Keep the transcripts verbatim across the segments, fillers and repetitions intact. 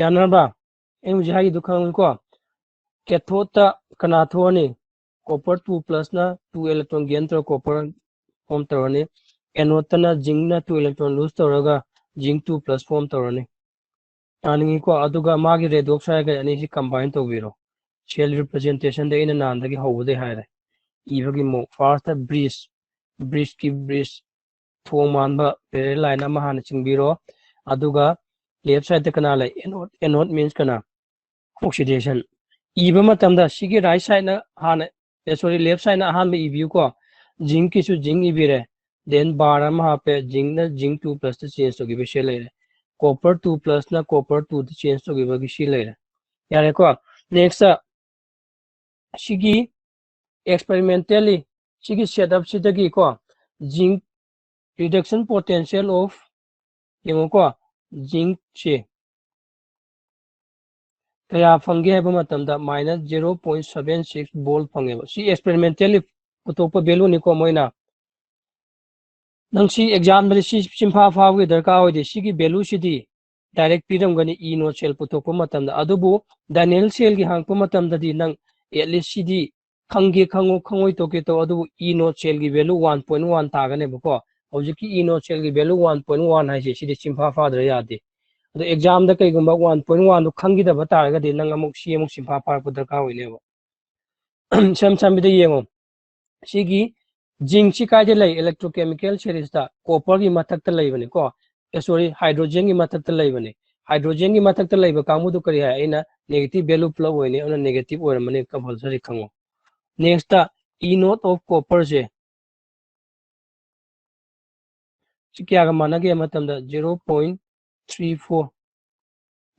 ꯌꯥꯅꯔꯕ? ꯑꯩ ꯍꯧꯖꯤꯛ ꯍꯥꯏꯒꯤꯗꯨ ꯈꯪꯉꯤꯀꯣ? Cathode ꯇ ꯀꯅꯥ ꯊꯣꯛꯑꯅꯤ? Copper two plus ꯅ two electron gain ꯇꯧꯔ copper form ꯇꯧꯔꯅꯤ꯫ Anode ꯇꯅ zinc ꯅ two electron lose ꯇꯧꯔꯒ zinc two plus form ꯇꯧꯔꯅꯤ꯫ ꯌꯥꯅꯤꯡꯉꯤꯀꯣ? ꯑꯗꯨꯒ ꯃꯥꯒꯤ redox ꯍꯥꯏꯔꯒ ꯑꯅꯤꯁꯤ combine ꯇꯧꯕꯤꯔꯣ꯫ Cell representation ꯗ ꯑꯩꯅ ꯅꯍꯥꯟꯗꯒꯤ ꯍꯧꯕꯗꯩ ꯍꯥꯏꯔꯦ꯫ ꯏꯕꯒꯤ ꯃꯑꯣꯡ, first bridge, bridge ꯀꯤ bridge, ꯊꯣꯡ ꯃꯥꯟꯕ parallel line ꯑꯃ ꯍꯥꯟꯅ ꯆꯤꯡꯕꯤꯔꯣ꯫ ꯑꯗꯨꯒ left side ꯇ ꯀꯅꯥ ꯂꯩ? Anode, anode means ꯀꯅꯥ? Oxidation꯫ ꯏꯕ ꯃꯇꯝꯗ ꯁꯤꯒꯤ right side ꯅ ꯍꯥꯟꯅ, ꯑꯦ, sorry, left side ꯅ ꯑꯍꯥꯟꯕ ꯏꯕꯤꯌꯨꯀꯣ꯫ Zinc ꯀꯤꯁꯨ zinc ꯏꯕꯤꯔꯦ꯫ Then bar ꯑꯃ ꯍꯥꯞꯄꯦ, zinc ꯅ zinc two plus ꯇ change ꯇꯧꯈꯤꯕ ꯁꯤ ꯂꯩꯔꯦ꯫ Copper two plus ꯅ copper two ꯗ change ꯇꯧꯈꯤꯕꯒꯤ ꯁꯤ ꯂꯩꯔꯦ꯫ ꯌꯥꯔꯦꯀꯣ? Next, ꯁꯤꯒꯤ experimentally, ꯁꯤꯒꯤ setup ꯁꯤꯗꯒꯤꯀꯣ, zinc reduction potential of, ꯌꯦꯡꯉꯨꯀꯣ, zinc ꯁꯦ ꯀꯌꯥ ꯐꯪꯒꯦ ꯍꯥꯏꯕ ꯃꯇꯝꯗ minus zero point seven six volt ꯐꯪꯉꯦꯕ꯫ ꯁꯤ experimentally ꯄꯨꯊꯣꯛꯄ value ꯅꯤꯀꯣ ꯃꯣꯏꯅ꯫ ꯅꯪ ꯁꯤ exam ꯗꯗꯤ ꯁꯤ ꯆꯤꯟꯐꯥ ꯐꯥꯕꯒꯤ ꯗꯔꯀꯥꯔ ꯑꯣꯏꯗꯦ꯫ ꯁꯤꯒꯤ value ꯁꯤꯗꯤ direct ꯄꯤꯔꯝꯒꯅꯤ E naught cell ꯄꯨꯊꯣꯛꯄ ꯃꯇꯝꯗ꯫ ꯑꯗꯨꯕꯨ Daniel cell ꯒꯤ ꯍꯪꯉꯛꯄ ꯃꯇꯝꯗꯗꯤ ꯅꯪ at least ꯁꯤꯗꯤ ꯈꯪꯒꯦ ꯈꯪꯉꯨ, ꯈꯪꯉꯣꯏ ꯇꯣꯛꯀꯦ ꯇꯧ, ꯑꯗꯨꯕꯨ E naught cell ꯒꯤ value one point one ꯇꯥꯒꯅꯦꯕꯀꯣ꯫ ꯍꯧꯖꯤꯛꯀꯤ E naught cell ꯒꯤ value one point one ꯍꯥꯏꯁꯦ ꯁꯤꯗꯤ ꯆꯤꯟꯐꯥ ꯐꯥꯗ꯭ꯔ ꯌꯥꯗꯦ꯫ ꯑꯗꯣ exam ꯗ ꯀꯩꯒꯨꯝꯕ one point one ꯗꯨ ꯈꯪꯈꯤꯗꯕ ꯇꯥꯔꯒꯗꯤ ꯅꯪ ꯑꯃꯨꯛ ꯁꯤ ꯑꯃꯨꯛ ꯆꯤꯟꯐꯥ ꯐꯥꯔꯛꯄ ꯗꯔꯀꯥꯔ ꯑꯣꯏꯅꯦꯕ꯫ ꯏꯁꯝ ꯁꯝꯕꯤꯗ ꯌꯦꯡꯉꯣ꯫ ꯁꯤꯒꯤ zinc ꯁꯤ ꯀꯥꯏꯗ ꯂꯩ? Electrochemical series ꯇ copper ꯒꯤ ꯃꯊꯛꯇ ꯂꯩꯕꯅꯤꯀꯣ꯫ ꯑꯦ, sorry, hydrogen ꯒꯤ ꯃꯊꯛꯇ ꯂꯩꯕꯅꯤ꯫ Hydrogen ꯒꯤ ꯃꯊꯛꯇ ꯂꯩꯕ ꯀꯥꯡꯕꯨꯗꯨ ꯀꯔꯤ ꯍꯥꯏ? ꯑꯩꯅ negative value ꯄꯨꯂꯞ ꯑꯣꯏꯅꯤ, ꯑꯗꯨꯅ negative ꯑꯣꯏꯔꯝꯃꯅꯤ, compulsory ꯈꯪꯉꯣ꯫ Next, E naught of copper ꯁꯦ ꯁꯤ ꯀꯌꯥꯒ ꯃꯥꯟꯅꯒꯦ ꯍꯥꯏꯕ ꯃꯇꯝꯗ zero point three four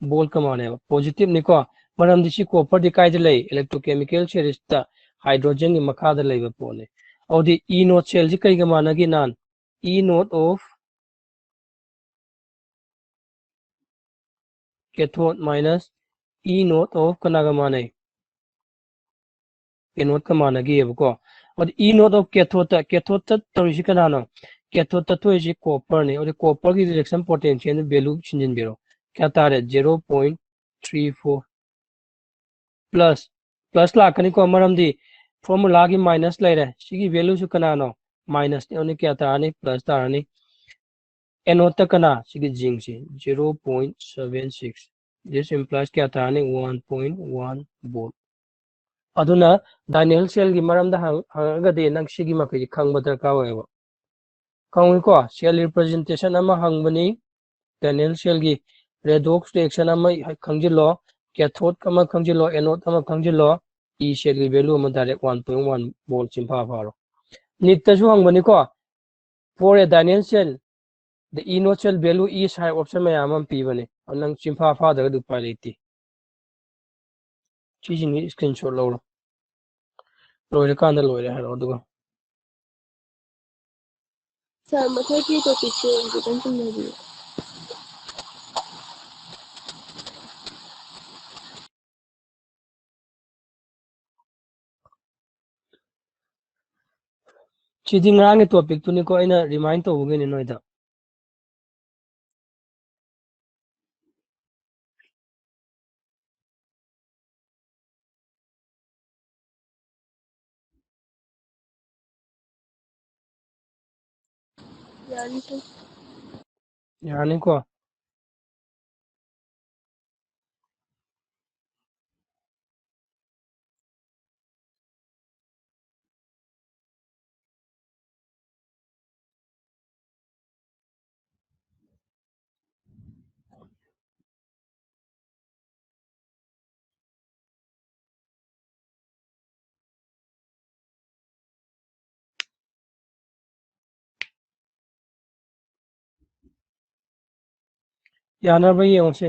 volt ꯀ ꯃꯥꯟꯅꯩꯕ꯫ Positive ꯅꯤꯀꯣ, ꯃꯔꯝꯗꯤ ꯁꯤ copper ꯗꯤ ꯀꯥꯏꯗ ꯂꯩ? Electrochemical series ꯇ hydrogen ꯒꯤ ꯃꯈꯥꯗ ꯂꯩꯕ ꯄꯣꯠꯅꯤ꯫ ꯑꯗꯨꯗꯤ E naught cell ꯁꯤ ꯀꯩꯒ ꯃꯥꯟꯅꯒꯦ? ꯅꯍꯥꯟ E naught of cathode minus E naught of ꯀꯅꯥꯒ ꯃꯥꯟꯅꯩ? Anode ꯀ ꯃꯥꯟꯅꯈꯤꯑꯕꯀꯣ꯫ ꯑꯗꯨ E naught of cathode ꯇ, cathode ꯇ ꯇꯧꯔꯤꯁꯤ ꯀꯅꯥꯅꯣ? Cathode ꯇ ꯊꯣꯛꯏꯁꯤ copper ꯅꯤ꯫ ꯑꯗꯨ copper ꯒꯤ reduction potential value ꯁꯤꯟꯖꯤꯟꯕꯤꯔꯣ꯫ ꯀꯌꯥ ꯇꯥꯔꯦ? Zero point three four plus, plus ꯂꯥꯛꯀꯅꯤꯀꯣ, ꯃꯔꯝꯗꯤ formula ꯒꯤ minus ꯂꯩꯔꯦ꯫ ꯁꯤꯒꯤ value ꯁꯨ ꯀꯅꯥꯅꯣ? Minus ꯅꯤ꯫ ꯑꯗꯨꯅ ꯀꯌꯥ ꯇꯥꯔꯅꯤ? Plus ꯇꯥꯔꯅꯤ꯫ Anode ꯇ ꯀꯅꯥ? ꯁꯤꯒꯤ zinc ꯁꯤ, zero point seven six꯫ This implies ꯀꯌꯥ ꯇꯥꯔꯅꯤ? One point one volt꯫ ꯑꯗꯨꯅ diagonal cell ꯒꯤ ꯃꯔꯝꯗ ꯍꯪ-, ꯍꯪꯉꯒꯗꯤ ꯅꯪ ꯁꯤꯒꯤ ꯃꯈꯩꯁꯤ ꯈꯪꯕ ꯗꯔꯀꯥꯔ ꯑꯣꯏꯌꯦꯕ꯫ ꯈꯪꯉꯤꯀꯣ? Cell representation ꯑꯃ ꯍꯪꯕꯅꯤ, diagonal cell ꯒꯤ redox reaction ꯑꯃ ꯈꯪꯖꯤꯜꯂꯣ, cathode ꯑꯃ ꯈꯪꯖꯤꯜꯂꯣ, anode ꯑꯃ ꯈꯪꯖꯤꯜꯂꯣ, E cell ꯒꯤ value ꯑꯃ direct one point one volt ꯆꯤꯟꯐꯥ ꯐꯥꯔꯣ꯫ NEET ꯇꯁꯨ ꯍꯪꯕꯅꯤꯀꯣ, for a diagonal cell, the E node cell value is high option ꯃꯌꯥꯝ ꯑꯃ ꯄꯤꯕꯅꯦ꯫ ꯑꯗꯨ ꯅꯪ ꯆꯤꯟꯐꯥ ꯐꯥꯗ꯭ꯔꯒꯗꯤ ꯎꯄꯥꯏ ꯂꯩꯇꯦ꯫ ꯁꯤꯁꯤꯡꯁꯤ screenshot ꯂꯧꯔꯣ꯫ ꯂꯣꯏꯔꯀꯥꯟꯗ ꯂꯣꯏꯔꯦ ꯍꯥꯏꯔꯣ ꯑꯗꯨꯒ꯫ Sir, ꯃꯊꯛꯀꯤ topic ꯁꯦ ꯑꯃꯨꯛꯇꯪ ꯆꯨꯝꯅꯕꯤꯌꯨ꯫ ꯁꯤꯗꯤ ꯉꯔꯥꯡꯒꯤ topic ꯇꯨꯅꯤꯀꯣ, ꯑꯩꯅ remind ꯇꯧꯕꯒꯤꯅꯤ ꯅꯣꯏꯗ꯫ ꯌꯥꯅꯤ, sir꯫ ꯌꯥꯅꯤꯀꯣ꯫ ꯌꯥꯅꯕ ꯌꯦꯡꯉꯨꯁꯦ꯫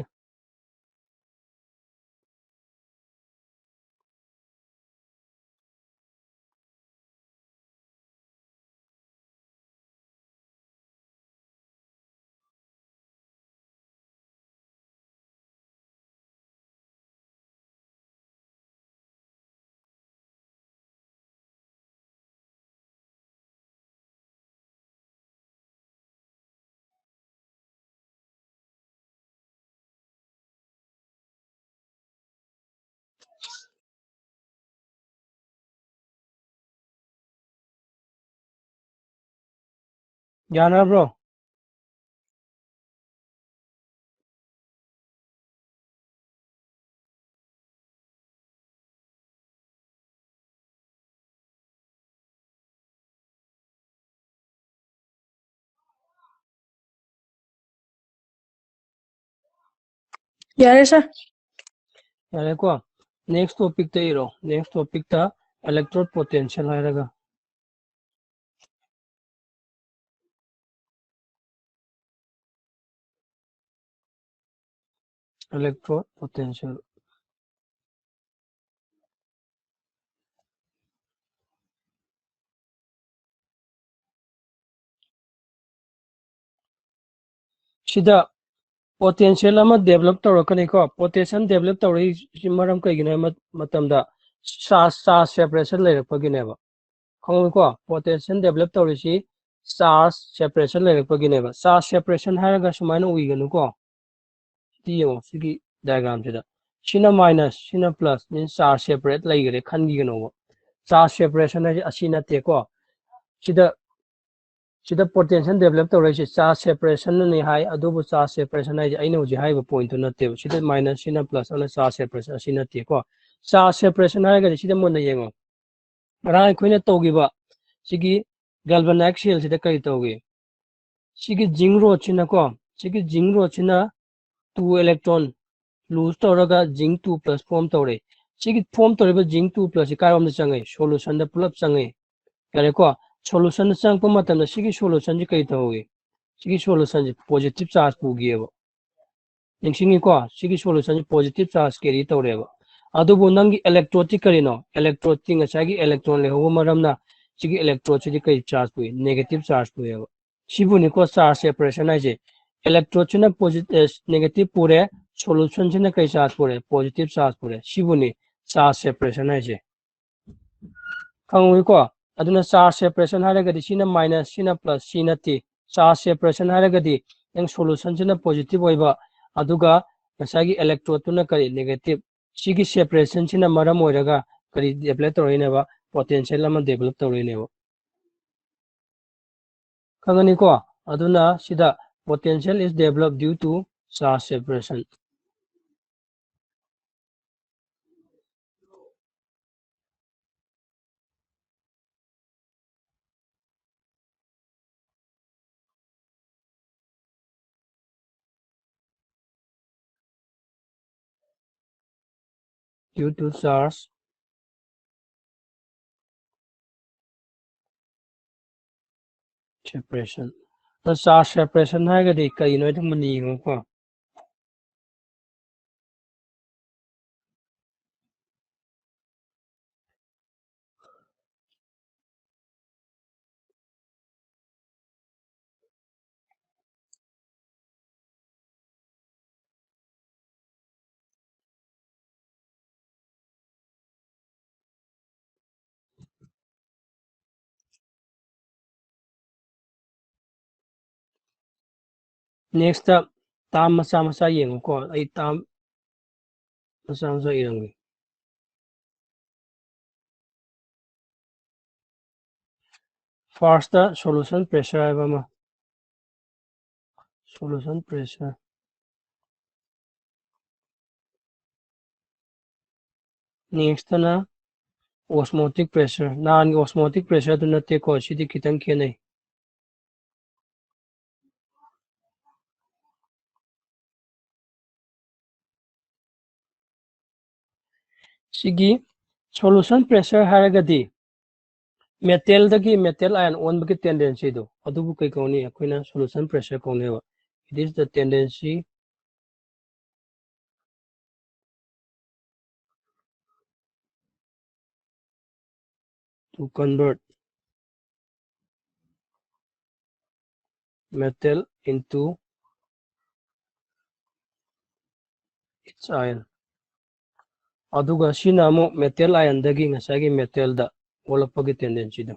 ꯌꯥꯅꯔꯕ꯭ꯔꯣ? ꯌꯥꯔꯦ ꯁꯥꯔ꯫ ꯌꯥꯔꯦꯀꯣ꯫ Next topic ꯇ ꯏꯔꯣ꯫ Next topic ꯇ electrode potential ꯍꯥꯏꯔꯒ꯫ Electrode potential꯫ ꯁꯤꯗ potential ꯑꯃ develop ꯇꯧꯔꯛꯀꯅꯤꯀꯣ꯫ Potential develop ꯇꯧꯔꯛꯏꯁꯤ ꯃꯔꯝ ꯀꯩꯒꯤꯅꯣ ꯍꯥꯏꯕ ꯃꯇꯝꯗ charge, charge separation ꯂꯩꯔꯛꯄꯒꯤꯅꯦꯕ꯫ ꯈꯪꯉꯨꯀꯣ, potential develop ꯇꯧꯔꯤꯁꯤ charge separation ꯂꯩꯔꯛꯄꯒꯤꯅꯦꯕ꯫ Charge separation ꯍꯥꯏꯔꯒ ꯁꯨꯃꯥꯏꯅ ꯎꯏꯒꯅꯨꯀꯣ꯫ ꯁꯤ ꯌꯦꯡꯉꯣ, ꯁꯤꯒꯤ diagram ꯁꯤꯗ꯫ ꯁꯤꯅ minus, ꯁꯤꯅ plus, means charge separate ꯂꯩꯈꯔꯦ ꯈꯟꯈꯤꯒꯅꯣꯕ꯫ Charge separation ꯍꯥꯏꯁꯦ ꯑꯁꯤ ꯅꯠꯇꯦꯀꯣ꯫ ꯁꯤꯗ, ꯁꯤꯗ potential develop ꯇꯧꯔꯛꯏꯁꯦ charge separation ꯅꯅꯤ ꯍꯥꯏ, ꯑꯗꯨꯕꯨ charge separation ꯍꯥꯏꯁꯦ ꯑꯩꯅ ꯍꯧꯖꯤꯛ ꯍꯥꯏꯔꯤꯕ point ꯇꯨ ꯅꯠꯇꯦꯕ꯫ ꯁꯤꯗ minus, ꯁꯤꯅ plus, ꯑꯗꯨꯅ charge separation ꯑꯁꯤ ꯅꯠꯇꯦꯀꯣ꯫ Charge separation ꯍꯥꯏꯔꯒꯗꯤ ꯁꯤꯗ ꯃꯨꯟꯅ ꯌꯦꯡꯉꯣ꯫ ꯉꯔꯥꯡ ꯑꯩꯈꯣꯏꯅ ꯇꯧꯈꯤꯕ ꯁꯤꯒꯤ galvanic cell ꯁꯤꯗ ꯀꯔꯤ ꯇꯧꯒꯦ? ꯁꯤꯒꯤ zinc rod ꯁꯤꯅꯀꯣ, ꯁꯤꯒꯤ zinc rod ꯁꯤꯅ two electron lose ꯇꯧꯔꯒ zinc two plus form ꯇꯧꯔꯦ꯫ ꯁꯤꯒꯤ form ꯇꯧꯔꯤꯕ zinc two plus ꯁꯤ ꯀꯥꯏꯔꯣꯝꯗ ꯆꯪꯉꯦ? Solution ꯗ ꯄꯨꯂꯞ ꯆꯪꯉꯦ꯫ ꯌꯥꯔꯦꯀꯣ? Solution ꯗ ꯆꯪꯉꯛꯄ ꯃꯇꯝꯗ ꯁꯤꯒꯤ solution ꯁꯤ ꯀꯔꯤ ꯇꯧꯏ? ꯁꯤꯒꯤ solution ꯁꯤ positive charge ꯄꯨꯈꯤꯑꯕ꯫ ꯅꯤꯡꯁꯤꯡꯉꯤꯀꯣ? ꯁꯤꯒꯤ solution ꯁꯤ positive charge carry ꯇꯧꯔꯦꯕ꯫ ꯑꯗꯨꯕꯨ ꯅꯪꯒꯤ electrode ꯇꯤ ꯀꯔꯤꯅꯣ? Electrode ꯇꯤ ꯉꯁꯥꯏꯒꯤ electron ꯂꯩꯍꯧꯕ ꯃꯔꯝꯅ ꯁꯤꯒꯤ electrode ꯁꯤꯗꯤ ꯀꯔꯤ charge ꯄꯨꯏ? Negative charge ꯄꯨꯏꯌꯦꯕ꯫ ꯁꯤꯕꯨꯅꯤꯀꯣ charge separation ꯍꯥꯏꯁꯦ꯫ Electrode ꯁꯤꯅ posi-, ꯑꯦ, negative ꯄꯨꯔꯦ, solution ꯁꯤꯅ ꯀꯔꯤ charge ꯄꯨꯔꯦ? Positive charge ꯄꯨꯔꯦ꯫ ꯁꯤꯕꯨꯅꯤ charge separation ꯍꯥꯏꯁꯦ꯫ ꯈꯪꯉꯨꯏꯀꯣ? ꯑꯗꯨꯅ charge separation ꯍꯥꯏꯔꯒꯗꯤ ꯁꯤꯅ minus, ꯁꯤꯅ plus, ꯁꯤ ꯅꯠꯇꯦ꯫ Charge separation ꯍꯥꯏꯔꯒꯗꯤ ꯅꯪ solution ꯁꯤꯅ positive ꯑꯣꯏꯕ, ꯑꯗꯨꯒ ꯉꯁꯥꯏꯒꯤ electrode ꯇꯨꯅ ꯀꯔꯤ? Negative꯫ ꯁꯤꯒꯤ separation ꯁꯤꯅ ꯃꯔꯝ ꯑꯣꯏꯔꯒ ꯀꯔꯤ develop ꯇꯧꯔꯛꯏꯅꯦꯕ? Potential ꯑꯃ develop ꯇꯧꯔꯛꯏꯅꯦꯕ꯫ ꯈꯪꯒꯅꯤꯀꯣ? ꯑꯗꯨꯅ ꯁꯤꯗ potential is developed due to charge separation. Due to charge separation. ꯑꯗꯣ charge separation ꯍꯥꯏꯔꯒꯗꯤ ꯀꯔꯤꯅꯣ ꯍꯥꯏꯗꯣ ꯃꯨꯟꯅ ꯌꯦꯡꯉꯨꯀꯣ꯫ Next ꯇ term ꯃꯆꯥ ꯃꯆꯥ ꯌꯦꯡꯉꯨꯀꯣ꯫ ꯑꯩ term ꯃꯆꯥ ꯃꯆꯥ ꯏꯔꯝꯒꯦ꯫ First ꯇ solution pressure ꯍꯥꯏꯕ ꯑꯃ, solution pressure꯫ Next ꯇꯅ osmotic pressure꯫ ꯅꯍꯥꯟꯒꯤ osmotic pressure ꯗꯨ ꯅꯠꯇꯦꯀꯣ, ꯁꯤꯗꯤ ꯈꯤꯇꯪ ꯈꯦꯠꯅꯩ꯫ ꯁꯤꯒꯤ solution pressure ꯍꯥꯏꯔꯒꯗꯤ metal ꯗꯒꯤ metal ion ꯑꯣꯟꯕꯒꯤ tendency ꯗꯣ, ꯑꯗꯨꯕꯨ ꯀꯩ ꯀꯧꯅꯤ? ꯑꯩꯈꯣꯏꯅ solution pressure ꯀꯧꯅꯦꯕ꯫ It is the tendency to convert metal into its ion꯫ ꯑꯗꯨꯒ ꯁꯤꯅ ꯑꯃꯨꯛ metal ion ꯗꯒꯤ ꯉꯁꯥꯏꯒꯤ metal ꯗ ꯑꯣꯜꯂꯛꯄꯒꯤ tendency ꯗꯣ꯫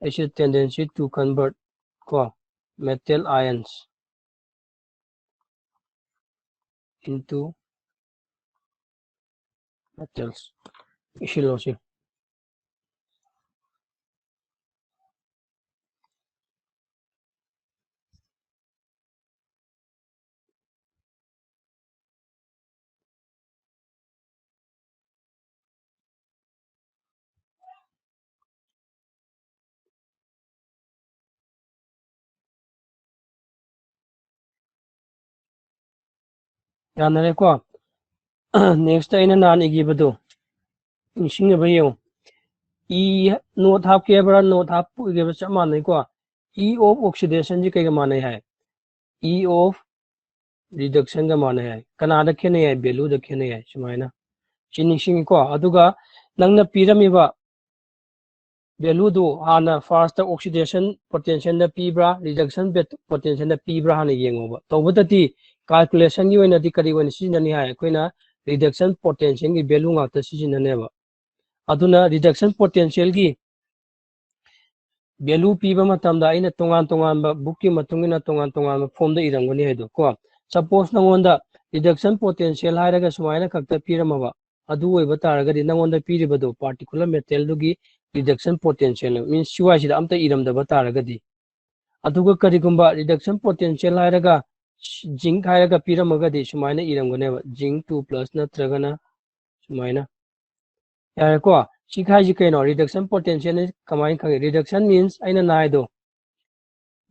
ꯑꯩꯁꯦ tendency to convert ꯀꯣ, metal ions into metals꯫ ꯏꯁꯤꯜꯂꯣ ꯁꯤ꯫ ꯌꯥꯅꯔꯦꯀꯣ? Next ꯑꯩꯅ ꯅꯍꯥꯟ ꯏꯈꯤꯕꯗꯣ ꯅꯤꯡꯁꯤꯡꯉꯕ ꯌꯦꯡꯉꯨ꯫ E note ꯍꯥꯞꯀꯦ ꯍꯥꯏꯕ꯭ꯔꯥ, note ꯍꯥꯞꯄꯣꯏꯒꯦ ꯍꯥꯏꯕ꯭ꯔꯥ, ꯆꯞ ꯃꯥꯟꯅꯩꯀꯣ꯫ E of oxidation ꯁꯤ ꯀꯩꯒ ꯃꯥꯟꯅꯩ ꯍꯥꯏ? E of reduction ꯒ ꯃꯥꯟꯅꯩ ꯍꯥꯏ꯫ ꯀꯅꯥꯗ ꯈꯦꯠꯅꯩ ꯍꯥꯏ? Value ꯗ ꯈꯦꯠꯅꯩ ꯍꯥꯏ꯫ ꯁꯨꯃꯥꯏꯅ ꯁꯤ ꯅꯤꯡꯁꯤꯡꯉꯤꯀꯣ꯫ ꯑꯗꯨꯒ ꯅꯪꯅ ꯄꯤꯔꯝꯃꯤꯕ value ꯗꯨ ꯍꯥꯟꯅ first oxidation potential ꯗ ꯄꯤꯕ꯭ꯔꯥ, reduction potential ꯗ ꯄꯤꯕ꯭ꯔꯥ ꯍꯥꯟꯅ ꯌꯦꯡꯉꯣꯕ꯫ ꯇꯧꯕꯗꯗꯤ calculation ꯒꯤ ꯑꯣꯏꯅꯗꯤ ꯀꯔꯤ ꯑꯣꯏꯅ ꯁꯤꯖꯤꯟꯅꯅꯤ ꯍꯥꯏ? ꯑꯩꯈꯣꯏꯅ reduction potential ꯒꯤ value ꯉꯥꯛꯇ ꯁꯤꯖꯤꯟꯅꯅꯦꯕ꯫ ꯑꯗꯨꯅ reduction potential ꯒꯤ value ꯄꯤꯕ ꯃꯇꯝꯗ ꯑꯩꯅ ꯇꯣꯉꯥꯟ ꯇꯣꯉꯥꯟꯕ book ꯀꯤ ꯃꯇꯨꯡ ꯏꯟꯅ ꯇꯣꯉꯥꯟ ꯇꯣꯉꯥꯟꯕ form ꯗ ꯏꯔꯝꯒꯅꯤ ꯍꯥꯏꯗꯣ ꯀꯣ꯫ Suppose ꯅꯉꯣꯟꯗ reduction potential ꯍꯥꯏꯔꯒ ꯁꯨꯃꯥꯏꯅ ꯈꯛꯇ ꯄꯤꯔꯝꯃꯕ, ꯑꯗꯨ ꯑꯣꯏꯕ ꯇꯥꯔꯒꯗꯤ ꯅꯉꯣꯟꯗ ꯄꯤꯔꯤꯕꯗꯣ particular metal ꯗꯨꯒꯤ reduction potential, means ꯁꯤ ꯋꯥꯏ ꯁꯤꯗ ꯑꯝꯇ ꯏꯔꯝꯗꯕ ꯇꯥꯔꯒꯗꯤ꯫ ꯑꯗꯨꯒ ꯀꯔꯤꯒꯨꯝꯕ reduction potential ꯍꯥꯏꯔꯒ zinc ꯍꯥꯏꯔꯒ ꯄꯤꯔꯝꯃꯒꯗꯤ ꯁꯨꯃꯥꯏꯅ ꯏꯔꯝꯒꯅꯦꯕ, zinc two plus ꯅꯠꯇ꯭ꯔꯒꯅ ꯁꯨꯃꯥꯏꯅ꯫ ꯌꯥꯔꯦꯀꯣ? ꯁꯤ ꯍꯥꯏꯁꯤ ꯀꯩꯅꯣ? Reduction potential ꯅ ꯀꯃꯥꯏꯅ ꯈꯪꯉꯤ? Reduction means ꯑꯩꯅ ꯅꯥꯏꯗꯣ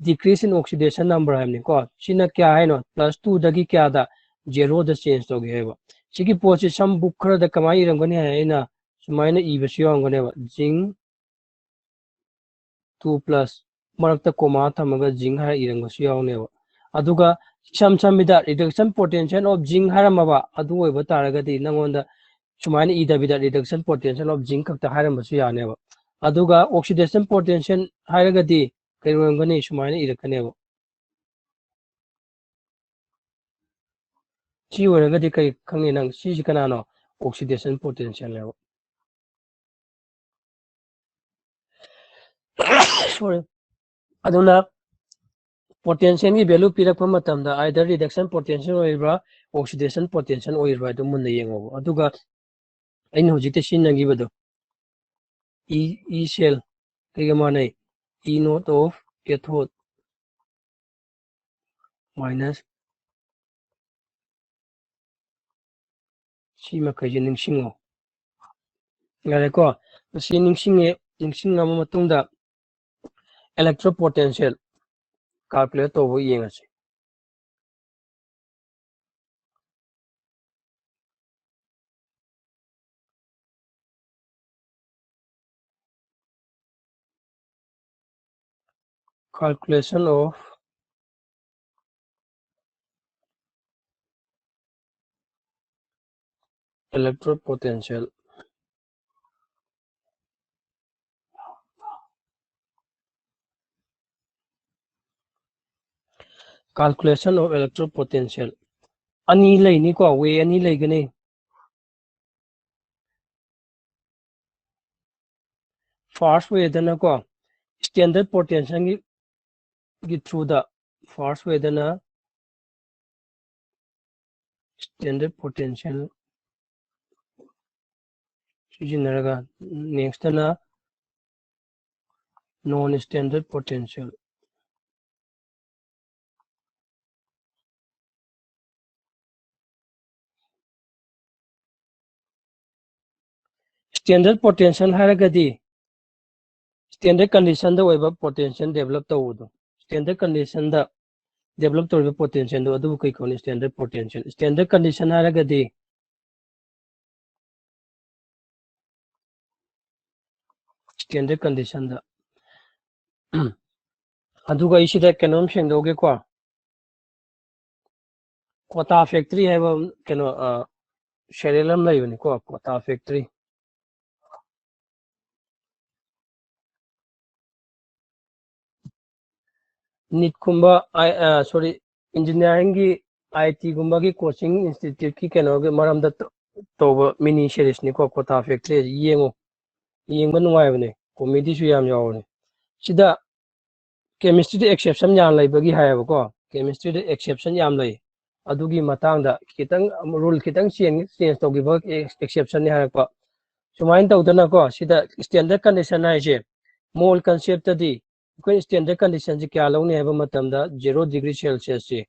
decrease in oxidation number ꯍꯥꯏꯕꯅꯤꯀꯣ꯫ ꯁꯤꯅ ꯀꯌꯥ ꯍꯥꯏꯅꯣ? Plus two ꯗꯒꯤ ꯀꯌꯥꯗ? Zero ꯗ change ꯇꯧꯒꯦ ꯍꯥꯏꯕ꯫ ꯁꯤꯒꯤ ꯄꯣꯠꯁꯤ some book ꯈꯔꯗ ꯀꯃꯥꯏꯅ ꯏꯔꯝꯒꯅꯤ ꯍꯥꯏ? ꯑꯩꯅ ꯁꯨꯃꯥꯏꯅ ꯏꯕꯁꯨ ꯌꯥꯎꯔꯝꯒꯅꯦꯕ, zinc two plus, ꯃꯔꯛꯇ comma ꯊꯝꯃꯒ zinc ꯍꯥꯏꯔ ꯏꯔꯝꯕꯁꯨ ꯌꯥꯎꯅꯦꯕ꯫ ꯑꯗꯨꯒ ꯏꯁꯝ ꯁꯝꯃꯤꯗ reduction potential of zinc ꯍꯥꯏꯔꯝꯃꯕ, ꯑꯗꯨ ꯑꯣꯏꯕ ꯇꯥꯔꯒꯗꯤ ꯅꯪꯉꯣꯟꯗ ꯁꯨꯃꯥꯏꯅ ꯏꯗꯕꯤꯗ reduction potential of zinc ꯈꯛꯇ ꯍꯥꯏꯔꯝꯕꯁꯨ ꯌꯥꯅꯦꯕ꯫ ꯑꯗꯨꯒ oxidation potential ꯍꯥꯏꯔꯒꯗꯤ ꯀꯩ ꯑꯣꯏꯔꯝꯒꯅꯤ? ꯁꯨꯃꯥꯏꯅ ꯏꯔꯛꯀꯅꯦꯕ꯫ ꯁꯤ ꯑꯣꯏꯔꯒꯗꯤ ꯀꯔꯤ ꯈꯪꯉꯤ ꯅꯪ? ꯁꯤꯁꯤ ꯀꯅꯥꯅꯣ? Oxidation potential ꯅꯦꯕ꯫ Sorry. ꯑꯗꯨꯅ potential ꯒꯤ value ꯄꯤꯔꯛꯄ ꯃꯇꯝꯗ either reduction potential ꯑꯣꯏꯔꯤꯕ꯭ꯔꯥ, oxidation potential ꯑꯣꯏꯔꯤꯕ꯭ꯔꯥ ꯍꯥꯏꯗꯨ ꯃꯨꯟꯅ ꯌꯦꯡꯉꯣꯕ꯫ ꯑꯗꯨꯒ ꯑꯩꯅ ꯍꯧꯖꯤꯛꯇ ꯁꯤꯖꯤꯟꯅꯈꯤꯕꯗꯣ, E, E cell ꯀꯩꯒ ꯃꯥꯟꯅꯩ? E naught of cathode minus ꯁꯤ ꯃꯈꯩꯁꯦ ꯅꯤꯡꯁꯤꯡꯉꯣ꯫ ꯌꯥꯔꯦꯀꯣ? ꯃꯁꯤ ꯅꯤꯡꯁꯤꯡꯉꯦ, ꯅꯤꯡꯁꯤꯡꯉꯕ ꯃꯇꯨꯡꯗ electropotential calculate ꯇꯧꯕ ꯌꯦꯡꯉꯁꯤ꯫ Calculation of electrode potential. Calculation of electrode potential. ꯑꯅꯤ ꯂꯩꯅꯤꯀꯣ, way ꯑꯅꯤ ꯂꯩꯒꯅꯤ꯫ First way ꯗꯅꯀꯣ, standard potential ꯒꯤ, ꯒꯤ through ꯗ, first way ꯗꯅ standard potential ꯁꯤꯖꯤꯟꯅꯔꯒ, next ꯇꯅ non standard potential. Standard potential ꯍꯥꯏꯔꯒꯗꯤ standard condition ꯗ ꯑꯣꯏꯕ potential develop ꯇꯧꯕꯗꯣ, standard condition ꯗ develop ꯇꯧꯔꯤꯕ potential ꯗꯣ, ꯑꯗꯨꯕꯨ ꯀꯩ ꯀꯧꯅꯤ? Standard potential. Standard condition ꯍꯥꯏꯔꯒꯗꯤ standard condition ꯗ꯫ ꯑꯗꯨꯒ ꯑꯩ ꯁꯤꯗ ꯀꯩꯅꯣꯝ ꯁꯦꯡꯗꯣꯛꯑꯒꯦꯀꯣ꯫ Quota factory ꯍꯥꯏꯕ ꯀꯩꯅꯣ, ꯑ, serial ꯑꯃ ꯂꯩꯕꯅꯤꯀꯣ, quota factory꯫ NEET ꯀꯨꯝꯕ, ꯑꯥꯏ-, ꯑ, sorry, engineering ꯒꯤ, I I T ꯒꯨꯝꯕꯒꯤ coaching institute ꯀꯤ ꯀꯩꯅꯣꯒꯤ ꯃꯔꯝꯗ ꯇ-, ꯇꯧꯕ mini series ꯅꯤꯀꯣ, quota factory ꯍꯥꯏꯁꯦ꯫ ꯌꯦꯡꯉꯨ, ꯌꯦꯡꯕ ꯅꯨꯡꯉꯥꯏꯕꯅꯦ, comedy ꯁꯨ ꯌꯥꯝ ꯌꯥꯎꯕꯅꯦ꯫ ꯁꯤꯗ chemistry ꯗ exception ꯌꯥꯝ ꯂꯩꯕꯒꯤ ꯍꯥꯏꯌꯦꯕꯀꯣ, chemistry ꯗ exception ꯌꯥꯝ ꯂꯩ꯫ ꯑꯗꯨꯒꯤ ꯃꯇꯥꯡꯗ ꯈꯤꯇꯪ rule ꯈꯤꯇꯪ change, change ꯇꯧꯈꯤꯕ exception ꯅꯤ ꯍꯥꯏꯔꯛꯄ꯫ ꯁꯨꯃꯥꯏꯅ ꯇꯧꯗꯅꯀꯣ, ꯁꯤꯗ standard condition ꯍꯥꯏꯁꯦ, mole concept ꯇꯗꯤ ꯑꯩꯈꯣꯏ standard condition ꯁꯤ ꯀꯌꯥ ꯂꯧꯅꯤ ꯍꯥꯏꯕ ꯃꯇꯝꯗ, zero degree Celsius ꯁꯤ,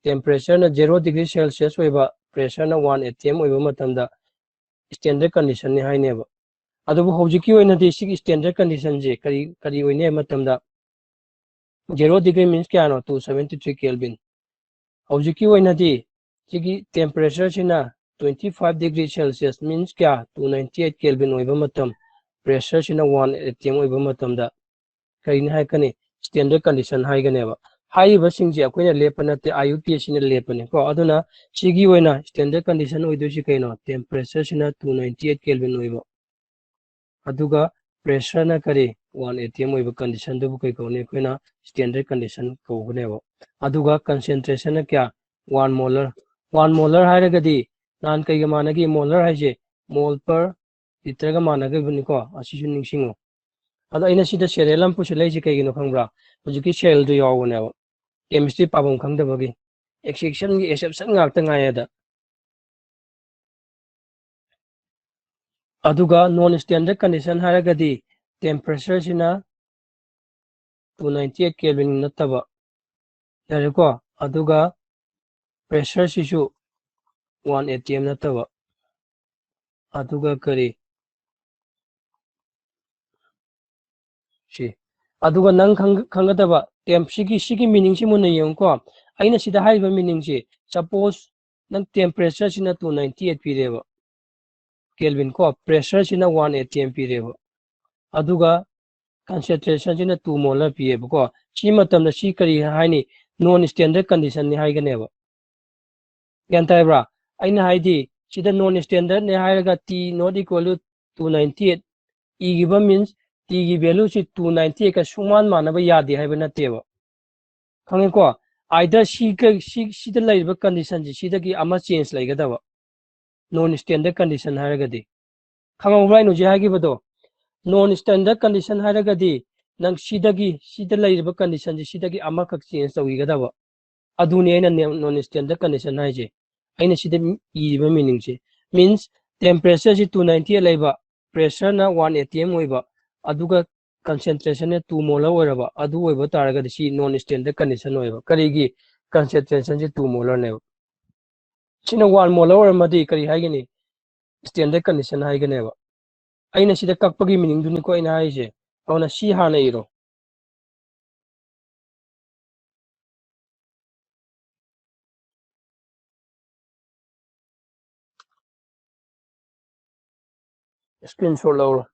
temperature ꯅ zero degree Celsius ꯑꯣꯏꯕ, pressure ꯅ one atm ꯑꯣꯏꯕ ꯃꯇꯝꯗ standard condition ꯅꯤ ꯍꯥꯏꯅꯦꯕ꯫ ꯑꯗꯨꯕꯨ ꯍꯧꯖꯤꯛꯀꯤ ꯑꯣꯏꯅꯗꯤ ꯁꯤꯒꯤ standard condition ꯁꯦ ꯀꯔꯤ, ꯀꯔꯤ ꯑꯣꯏꯅꯤ ꯍꯥꯏꯕ ꯃꯇꯝꯗ, zero degree means ꯀꯌꯥꯅꯣ? Two seventy three Kelvin꯫ ꯍꯧꯖꯤꯛꯀꯤ ꯑꯣꯏꯅꯗꯤ ꯁꯤꯒꯤ temperature ꯁꯤꯅ twenty five degree Celsius means ꯀꯌꯥ? Two ninety eight Kelvin ꯑꯣꯏꯕ ꯃꯇꯝ, pressure ꯁꯤꯅ one atm ꯑꯣꯏꯕ ꯃꯇꯝꯗ ꯀꯔꯤꯅꯤ ꯍꯥꯏꯔꯛꯀꯅꯤ? standard condition ꯍꯥꯏꯒꯅꯦꯕ꯫ ꯍꯥꯏꯔꯤꯕꯁꯤꯡꯁꯦ ꯑꯩꯈꯣꯏꯅ ꯂꯦꯞꯄ ꯅꯠꯇꯦ, IUPACꯅ ꯂꯦꯞꯄꯅꯤꯀꯣ꯫ ꯑꯗꯨꯅ ꯁꯤꯒꯤ ꯑꯣꯏꯅ standard condition ꯑꯣꯏꯗꯣꯏꯁꯤ ꯀꯩꯅꯣ? Temperatureꯁꯤꯅ two ninety eight Kelvin ꯑꯣꯏꯕ, ꯑꯗꯨꯒ pressureꯅ ꯀꯔꯤ? One atm ꯑꯣꯏꯕ conditionꯗꯨꯕꯨ ꯀꯩ ꯀꯧꯅꯤ? ꯑꯩꯈꯣꯏꯅ standard condition ꯀꯧꯒꯅꯦꯕ꯫ ꯑꯗꯨꯒ concentrationꯅ ꯀꯌꯥ? One molar꯫ One molar ꯍꯥꯏꯔꯒꯗꯤ ꯅꯍꯥꯟ ꯀꯩꯒ ꯃꯥꯟꯅꯒꯦ? Molar ꯍꯥꯏꯁꯦ mole per litreꯒ ꯃꯥꯟꯅꯈꯤꯕꯅꯤꯀꯣ, ꯑꯁꯤꯁꯨ ꯅꯤꯡꯁꯤꯡꯉꯨ꯫ ꯑꯗꯣ ꯑꯩꯅ ꯁꯤꯗ serial ꯑꯃ ꯄꯨꯁꯤꯜꯂꯛꯏꯁꯦ ꯀꯩꯒꯤꯅꯣ ꯈꯪꯕ꯭ꯔꯥ? ꯍꯧꯖꯤꯛꯀꯤ serialꯗꯨ ꯌꯥꯎꯕꯅꯦꯕ, chemistry ꯄꯥꯐꯝ ꯈꯪꯗꯕꯒꯤ꯫ Exceptionꯒꯤ exception ꯉꯥꯛꯇ ꯉꯥꯏꯌꯦꯗ꯫ ꯑꯗꯨꯒ non standard condition ꯍꯥꯏꯔꯒꯗꯤ temperatureꯁꯤꯅ two ninety eight Kelvin ꯅꯠꯇꯕ, ꯌꯥꯔꯦꯀꯣ? ꯑꯗꯨꯒ pressureꯁꯤꯁꯨ one atm ꯅꯠꯇꯕ, ꯑꯗꯨꯒ ꯀꯔꯤ? ꯁꯤ꯫ ꯑꯗꯨꯒ ꯅꯪ ꯈꯪ-, ꯈꯪꯒꯗꯕ temp ꯁꯤꯒꯤ, ꯁꯤꯒꯤ meaningꯁꯤ ꯃꯨꯟꯅ ꯌꯦꯡꯉꯨꯀꯣ꯫ ꯑꯩꯅ ꯁꯤꯗ ꯍꯥꯏꯔꯤꯕ meaningꯁꯤ, suppose ꯅꯪ temperatureꯁꯤꯅ two ninety eight ꯄꯤꯔꯦꯕ, Kelvin ꯀꯣ, pressureꯁꯤꯅ one atm ꯄꯤꯔꯦꯕ, ꯑꯗꯨꯒ concentrationꯁꯤꯅ two molar ꯄꯤꯌꯦꯕꯀꯣ꯫ ꯁꯤ ꯃꯇꯝꯗ ꯁꯤ ꯀꯔꯤ ꯍꯥꯏꯅꯤ? Non standard conditionꯅꯤ ꯍꯥꯏꯒꯅꯦꯕ꯫ ꯒ꯭ꯌꯥꯟ ꯇꯥꯏꯕ꯭ꯔꯥ? ꯑꯩꯅ ꯍꯥꯏꯗꯤ ꯁꯤꯗ non standardꯅꯦ ꯍꯥꯏꯔꯒ T not equal to two ninety eight ꯏꯈꯤꯕ means Tꯒꯤ valueꯁꯤ two ninety eightꯀ ꯁꯨꯡꯃꯥꯟ ꯃꯥꯟꯅꯕ ꯌꯥꯗꯦ ꯍꯥꯏꯕ ꯅꯠꯇꯦꯕ꯫ ꯈꯪꯉꯦꯀꯣ? Either ꯁꯤꯒ-, ꯁꯤ-, ꯁꯤꯗ ꯂꯩꯔꯤꯕ conditionꯁꯤ ꯁꯤꯗꯒꯤ ꯑꯃ change ꯂꯩꯒꯗꯕ, non standard condition ꯍꯥꯏꯔꯒꯗꯤ꯫ ꯈꯪꯍꯧꯕ꯭ꯔꯥ ꯑꯩꯅ ꯍꯧꯖꯤꯛ ꯍꯥꯏꯈꯤꯕꯗꯣ? Non standard condition ꯍꯥꯏꯔꯒꯗꯤ ꯅꯪ ꯁꯤꯗꯒꯤ, ꯁꯤꯗ ꯂꯩꯔꯤꯕ conditionꯁꯤ ꯁꯤꯗꯒꯤ ꯑꯃꯈꯛ change ꯇꯧꯈꯤꯒꯗꯕ꯫ ꯑꯗꯨꯅꯤ ꯑꯩꯅ ne-, non standard condition ꯍꯥꯏꯁꯦ꯫ ꯑꯩꯅ ꯁꯤꯗ ꯏꯔꯤꯕ meaningꯁꯦ꯫ Means temperatureꯁꯤ two ninety eight ꯂꯩꯕ, pressureꯅ one atm ꯑꯣꯏꯕ, ꯑꯗꯨꯒ concentrationꯅ two molar ꯑꯣꯏꯔꯕ, ꯑꯗꯨ ꯑꯣꯏꯕ ꯇꯥꯔꯒꯗꯤ ꯁꯤ non standard condition ꯑꯣꯏꯕ꯫ ꯀꯔꯤꯒꯤ? Concentrationꯁꯤ two molarꯅꯦꯕ꯫ ꯁꯤꯅ one molar ꯑꯣꯏꯔꯝꯃꯗꯤ ꯀꯔꯤ ꯍꯥꯏꯒꯅꯤ? Standard condition ꯍꯥꯏꯒꯅꯦꯕ꯫ ꯑꯩꯅ ꯁꯤꯗ ꯀꯛꯄꯒꯤ meaningꯗꯨꯅꯤꯀꯣ ꯑꯩꯅ ꯍꯥꯏꯔꯤꯁꯦ꯫ ꯑꯗꯨꯅ ꯁꯤ ꯍꯥꯟꯅ ꯏꯔꯣ꯫ Screenshot ꯂꯧꯔꯣ꯫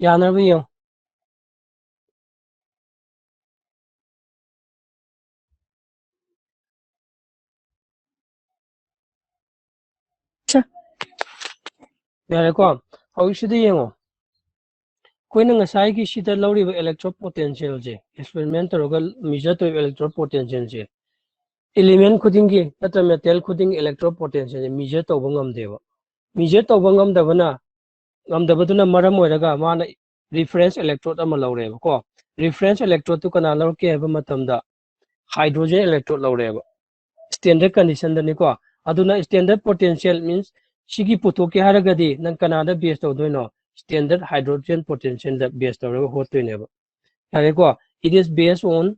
ꯌꯥꯅꯕ ꯌꯦꯡꯉꯣ꯫ ꯌꯥꯔꯦꯀꯣ? ꯍꯧꯖꯤꯛꯁꯤꯗ ꯌꯦꯡꯉꯣ꯫ ꯑꯩꯈꯣꯏꯅ ꯉꯁꯥꯏꯒꯤ ꯁꯤꯗ ꯂꯧꯔꯤꯕ electrode potentialꯁꯦ, experiment ꯇꯧꯔꯒ measure ꯇꯧꯔꯤꯕ electrode potentialꯁꯦ, element ꯈꯨꯗꯤꯡꯒꯤ ꯅꯠꯇ꯭ꯔ metal ꯈꯨꯗꯤꯡꯒꯤ electrode potentialꯁꯦ measure ꯇꯧꯕ ꯉꯝꯗꯦꯕ꯫ Measure ꯇꯧꯕ ꯉꯝꯗꯕꯅ, ꯉꯝꯗꯕꯗꯨꯅ ꯃꯔꯝ ꯑꯣꯏꯔꯒ ꯃꯥꯅ reference electrode ꯑꯃ ꯂꯧꯔꯦꯕꯀꯣ꯫ Reference electrodeꯇꯨ ꯀꯅꯥ ꯂꯧꯔꯛꯀꯦ ꯍꯥꯏꯕ ꯃꯇꯝꯗ hydrogen electrode ꯂꯧꯔꯦꯕ꯫ Standard conditionꯗꯅꯤꯀꯣ꯫ ꯑꯗꯨꯅ standard potential means ꯁꯤꯒꯤ ꯄꯨꯊꯣꯛꯀꯦ ꯍꯥꯏꯔꯒꯗꯤ ꯅꯪ ꯀꯅꯥꯗ base ꯇꯧꯗꯣꯏꯅꯣ? Standard hydrogen potentialꯗ base ꯇꯧꯔꯒ ꯍꯣꯠꯇꯣꯏꯅꯦꯕ꯫ ꯌꯥꯔꯦꯀꯣ? It is based on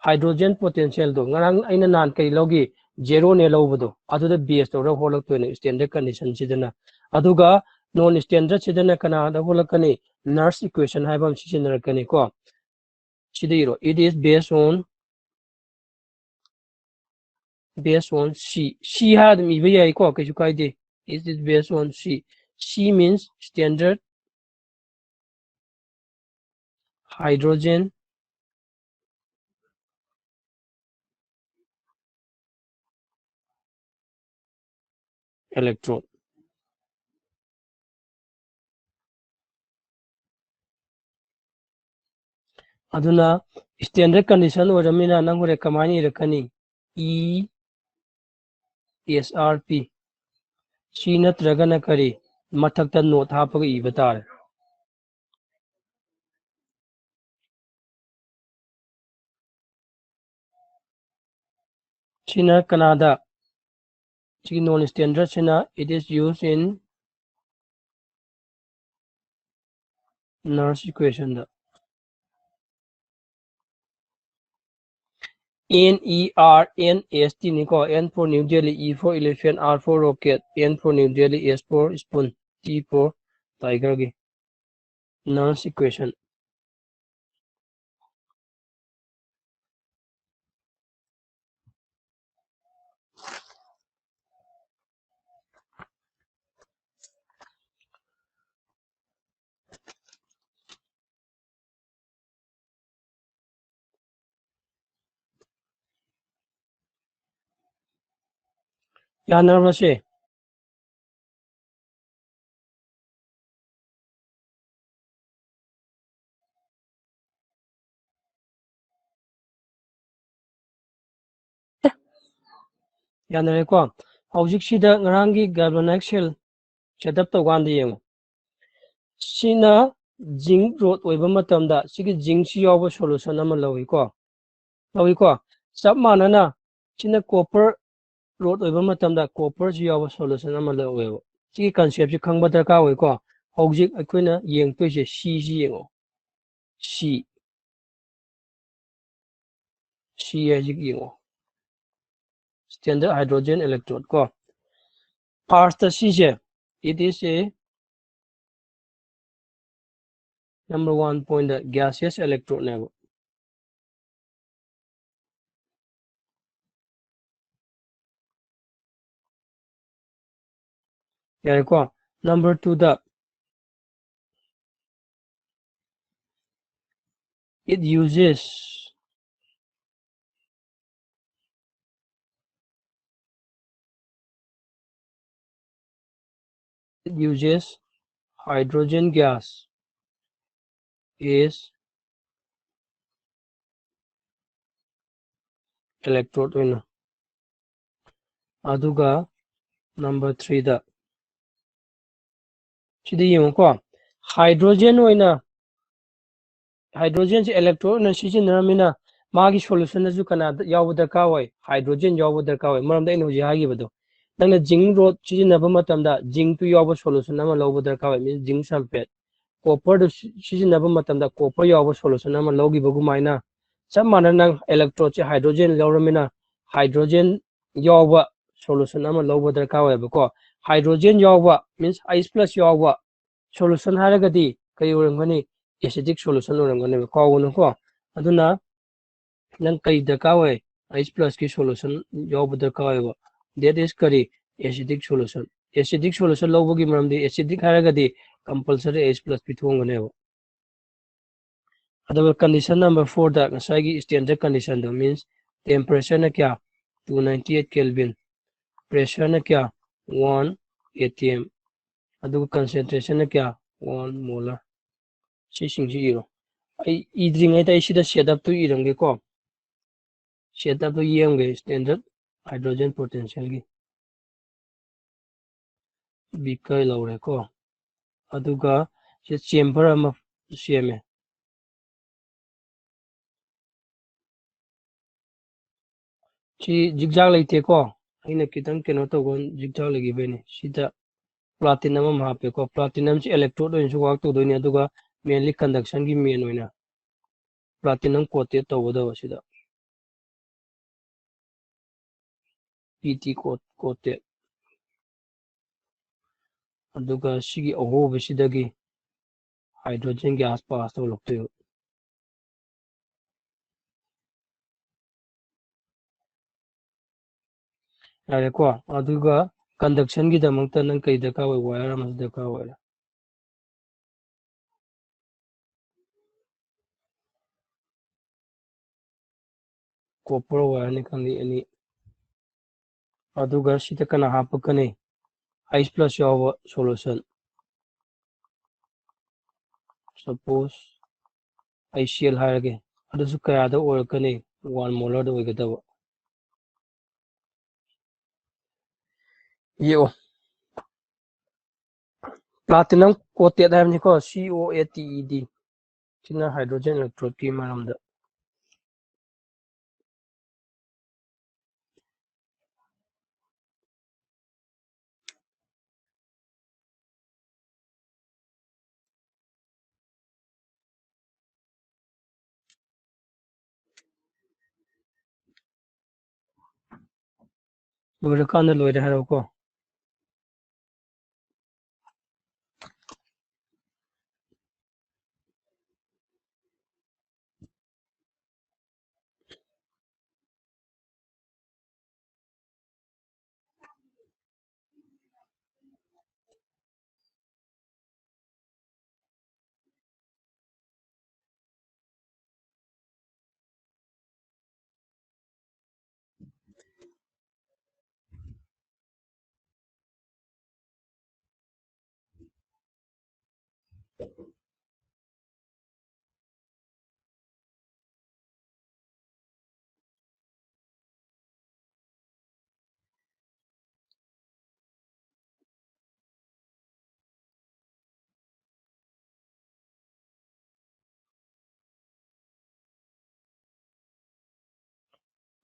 hydrogen potentialꯗꯣ, ꯉꯔꯥꯡ ꯑꯩꯅ ꯅꯍꯥꯟ ꯀꯔꯤ ꯂꯧꯈꯤ? Zeroꯅꯦ ꯂꯧꯕꯗꯣ, ꯑꯗꯨꯗ base ꯇꯧꯔꯒ ꯍꯣꯠꯂꯛꯇꯣꯏꯅꯦ standard conditionꯁꯤꯗꯅ꯫ ꯑꯗꯨꯒ non standardꯁꯤꯗꯅ ꯀꯅꯥꯗ ꯍꯣꯠꯂꯛꯀꯅꯤ? Nernst equation ꯍꯥꯏꯕ ꯑꯃ ꯁꯤꯖꯤꯟꯅꯔꯛꯀꯅꯤꯀꯣ꯫ ꯁꯤꯗ ꯏꯔꯣ, it is based on, based on C꯫ C ꯍꯥꯏꯔ ꯑꯗꯨꯝ ꯏꯕ ꯌꯥꯏꯀꯣ, ꯀꯩꯁꯨ ꯀꯥꯏꯗꯦ꯫ It is based on C꯫ C means standard hydrogen electrode꯫ ꯑꯗꯨꯅ standard condition ꯑꯣꯏꯔꯕꯅꯤꯅ ꯅꯪ ꯍꯣꯔꯦꯟ ꯀꯃꯥꯏꯅ ꯏꯔꯛꯀꯅꯤ? E S R P꯫ C ꯅꯠꯇ꯭ꯔꯒꯅ ꯀꯔꯤ? ꯃꯊꯛꯇ note ꯍꯥꯞꯄꯒ ꯏꯕ ꯇꯥꯔꯦ꯫ ꯁꯤꯅ ꯀꯅꯥꯗ? ꯁꯤꯒꯤ non standardꯁꯤꯅ it is used in Nernst equationꯗ꯫ N E R N S T ꯅꯤꯀꯣ, N for New Delhi, E for elephant, R for rocket, N for New Delhi, S for spoon, T for tigerꯒꯤ Nernst equation꯫ ꯌꯥꯅꯔꯕꯁꯦ? ꯌꯥꯅꯔꯦꯀꯣ? ꯍꯧꯖꯤꯛꯁꯤꯗ ꯉꯔꯥꯡꯒꯤ galvanic cell setup ꯇꯧꯀꯥꯟꯗ ꯌꯦꯡꯉꯨ꯫ ꯁꯤꯅ zinc rod ꯑꯣꯏꯕ ꯃꯇꯝꯗ ꯁꯤꯒꯤ zincꯁꯤ ꯌꯥꯎꯕ solution ꯑꯃ ꯂꯧꯏꯀꯣ꯫ ꯂꯧꯏꯀꯣ? ꯆꯞ ꯃꯥꯟꯅꯅ ꯁꯤꯅ copper rod ꯑꯣꯏꯕ ꯃꯇꯝꯗ copperꯁꯤ ꯌꯥꯎꯕ solution ꯑꯃ ꯂꯧꯋꯦꯕ꯫ ꯁꯤꯒꯤ conceptꯁꯤ ꯈꯪꯕ ꯗꯔꯀꯥꯔ ꯑꯣꯏꯀꯣ꯫ ꯍꯧꯖꯤꯛ ꯑꯩꯈꯣꯏꯅ ꯌꯦꯡꯗꯣꯏꯁꯦ Cꯁꯤ ꯌꯦꯡꯉꯣ꯫ C꯫ C ꯍꯥꯏꯁꯤ ꯌꯦꯡꯉꯣ꯫ Standard hydrogen electrode ꯀꯣ꯫ First ꯁꯤꯁꯦ, it is a number one point gaseous electrodeꯅꯦꯕ꯫ ꯌꯥꯔꯦꯀꯣ? Number twoꯗ, it uses, it uses hydrogen gas is electrode ꯑꯣꯏꯅ꯫ ꯑꯗꯨꯒ number threeꯗ, ꯁꯤꯗ ꯌꯦꯡꯉꯨꯀꯣ, hydrogen ꯑꯣꯏꯅ, hydrogenꯁꯦ electrode ꯑꯣꯏꯅ ꯁꯤꯖꯤꯟꯅꯔꯝꯃꯤꯅ ꯃꯥꯒꯤ solutionꯗꯁꯨ ꯀꯅꯥ ꯌꯥꯎꯕ ꯗꯔꯀꯥꯔ ꯑꯣꯏ? Hydrogen ꯌꯥꯎꯕ ꯗꯔꯀꯥꯔ ꯑꯣꯏ꯫ ꯃꯔꯝꯗꯤ ꯑꯩꯅ ꯍꯧꯖꯤꯛ ꯍꯥꯏꯈꯤꯕꯗꯣ, ꯅꯪꯅ zinc rod ꯁꯤꯖꯤꯟꯅꯕ ꯃꯇꯝꯗ zincꯇꯨ ꯌꯥꯎꯕ solution ꯑꯃ ꯂꯧꯕ ꯗꯔꯀꯥꯔ ꯑꯣꯏ, means zinc sulphate꯫ Copperꯗꯨ ꯁꯤ-, ꯁꯤꯖꯤꯟꯅꯕ ꯃꯇꯝꯗ copper ꯌꯥꯎꯕ solution ꯑꯃ ꯂꯧꯈꯤꯕꯒꯨꯃꯥꯏꯅ, ꯆꯞ ꯃꯥꯟꯅꯅ ꯅꯪ electrodeꯁꯦ hydrogen ꯂꯧꯔꯃꯤꯅ hydrogen ꯌꯥꯎꯕ solution ꯑꯃ ꯂꯧꯕ ꯗꯔꯀꯥꯔ ꯑꯣꯏꯌꯦꯕꯀꯣ꯫ Hydrogen ꯌꯥꯎꯕ, means H plus ꯌꯥꯎꯕ solution ꯍꯥꯏꯔꯒꯗꯤ ꯀꯔꯤ ꯑꯣꯏꯔꯝꯒꯅꯤ? Acidic solution ꯑꯣꯏꯔꯝꯒꯅꯦꯕ, ꯀꯥꯎꯒꯅꯨꯀꯣ꯫ ꯑꯗꯨꯅ ꯅꯪ ꯀꯔꯤ ꯗꯔꯀꯥꯔ ꯑꯣꯏ? H plusꯀꯤ solution ꯌꯥꯎꯕ ꯗꯔꯀꯥꯔ ꯑꯣꯏꯕ꯫ That is ꯀꯔꯤ? Acidic solution꯫ Acidic solution ꯂꯧꯕꯒꯤ ꯃꯔꯝꯗꯤ acidic ꯍꯥꯏꯔꯒꯗꯤ compulsory H plus ꯄꯤꯊꯣꯛꯑꯝꯒꯅꯦꯕ꯫ ꯑꯗꯨꯒ condition number fourꯗ ꯉꯁꯥꯏꯒꯤ standard conditionꯗꯣ, means temperatureꯅ ꯀꯌꯥ? Two ninety eight Kelvin꯫ Pressure ꯅ ꯀꯌꯥ? One atm꯫ ꯑꯗꯨꯒ concentration ꯅ ꯀꯌꯥ? One molar꯫ ꯁꯤꯁꯤꯡꯁꯤ ꯏꯔꯣ꯫ ꯑꯩ ꯏꯗ꯭ꯔꯤꯉꯩꯗ ꯑꯩ ꯁꯤꯗ setupꯇꯨ ꯏꯔꯝꯒꯦꯀꯣ꯫ Setupꯇꯨ ꯌꯦꯡꯒꯦ, standard hydrogen potentialꯒꯤ꯫ Beaker ꯂꯧꯔꯦꯀꯣ꯫ ꯑꯗꯨꯒ ꯁꯤ chamber ꯑꯃ ꯁꯦꯝꯃꯦ꯫ ꯁꯤ zigzag ꯂꯩꯇꯦꯀꯣ꯫ ꯑꯩꯅ ꯈꯤꯇꯪ ꯀꯩꯅꯣ ꯇꯧꯕ, zigzag ꯂꯩꯈꯤꯕꯩꯅꯦ꯫ ꯁꯤꯗ platinum ꯑꯃ ꯍꯥꯞꯄꯦꯀꯣ꯫ Platinumꯁꯤ electrode ꯑꯣꯏꯅꯁꯨ work ꯇꯧꯗꯣꯏꯅꯤ, ꯑꯗꯨꯒ mainly conductionꯒꯤ main ꯑꯣꯏꯅ platinum coated ꯇꯧꯒꯗꯕ ꯁꯤꯗ꯫ PT coat-, coated꯫ ꯑꯗꯨꯒ ꯁꯤꯒꯤ ꯑꯍꯣꯕꯁꯤꯗꯒꯤ hydrogen gas pass ꯇꯧꯔꯛꯇꯣꯏꯕ꯫ ꯌꯥꯔꯦꯀꯣ? ꯑꯗꯨꯒ conductionꯒꯤꯗꯃꯛꯇ ꯅꯪ ꯀꯩ ꯗꯔꯀꯥꯔ ꯑꯣꯏ? Wire ꯑꯃꯁꯨ ꯗꯔꯀꯥꯔ ꯑꯣꯏꯔꯦ꯫ Copper wireꯅꯤ ꯈꯪꯗꯦ, any꯫ ꯑꯗꯨꯒ ꯁꯤꯗ ꯀꯅꯥ ꯍꯥꯞꯄꯛꯀꯅꯤ? Ice plus ꯌꯥꯎꯕ solution꯫ Suppose ICL ꯍꯥꯏꯔꯒꯦ, ꯑꯗꯨꯁꯨ ꯀꯌꯥꯗ ꯑꯣꯏꯔꯛꯀꯅꯤ? One molarꯗ ꯑꯣꯏꯒꯗꯕ꯫ ꯌꯦꯛꯑꯣ꯫ Platinum coated ꯍꯥꯏꯕꯅꯤꯀꯣ, C O A T E D꯫ ꯁꯤꯅ hydrogen electrodeꯀꯤ ꯃꯔꯝꯗ꯫ ꯂꯣꯏꯔꯀꯥꯟꯗ ꯂꯣꯏꯔꯦ ꯍꯥꯏꯔꯛꯎꯀꯣ꯫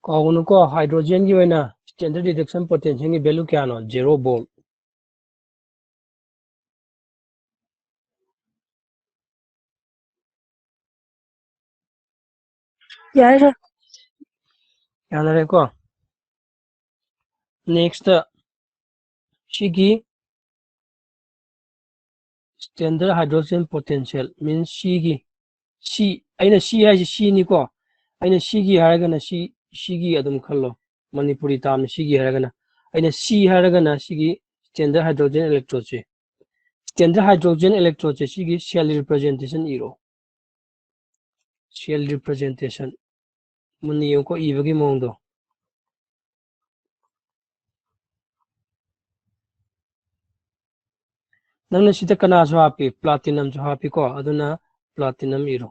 ꯀꯥꯎꯒꯅꯨꯀꯣ, hydrogen ꯒꯤ ꯑꯣꯏꯅ standard reduction potential ꯒꯤ value ꯀꯌꯥꯅꯣ? Zero volt꯫ ꯌꯥꯔꯦ, ꯁꯥꯔ꯫ ꯌꯥꯅꯔꯦꯀꯣ꯫ Next, ꯁꯤꯒꯤ standard hydrogen potential means C ꯒꯤ, C, ꯑꯩꯅ C ꯍꯥꯏꯁꯦ C ꯅꯤꯀꯣ꯫ ꯑꯩꯅ C ꯒꯤ ꯍꯥꯏꯔꯒꯅ C, C ꯒꯤ ꯑꯗꯨꯝ ꯈꯜꯂꯣ꯫ ꯃꯅꯤꯄꯨꯔꯤ term ꯅꯤ C ꯒꯤ ꯍꯥꯏꯔꯒꯅ꯫ ꯑꯩꯅ C ꯍꯥꯏꯔꯒꯅ ꯁꯤꯒꯤ standard hydrogen electrode ꯁꯦ꯫ Standard hydrogen electrode ꯁꯦ ꯁꯤꯒꯤ cell representation ꯏꯔꯣ꯫ Cell representation꯫ ꯃꯨꯟꯅ ꯌꯦꯡꯉꯨꯀꯣ ꯏꯕꯒꯤ ꯃꯑꯣꯡꯗꯣ꯫ ꯅꯪꯅ ꯁꯤꯗ ꯀꯅꯥꯁꯨ ꯍꯥꯞꯄꯤ? Platinum ꯁꯨ ꯍꯥꯞꯄꯤꯀꯣ꯫ ꯑꯗꯨꯅ platinum ꯏꯔꯣ꯫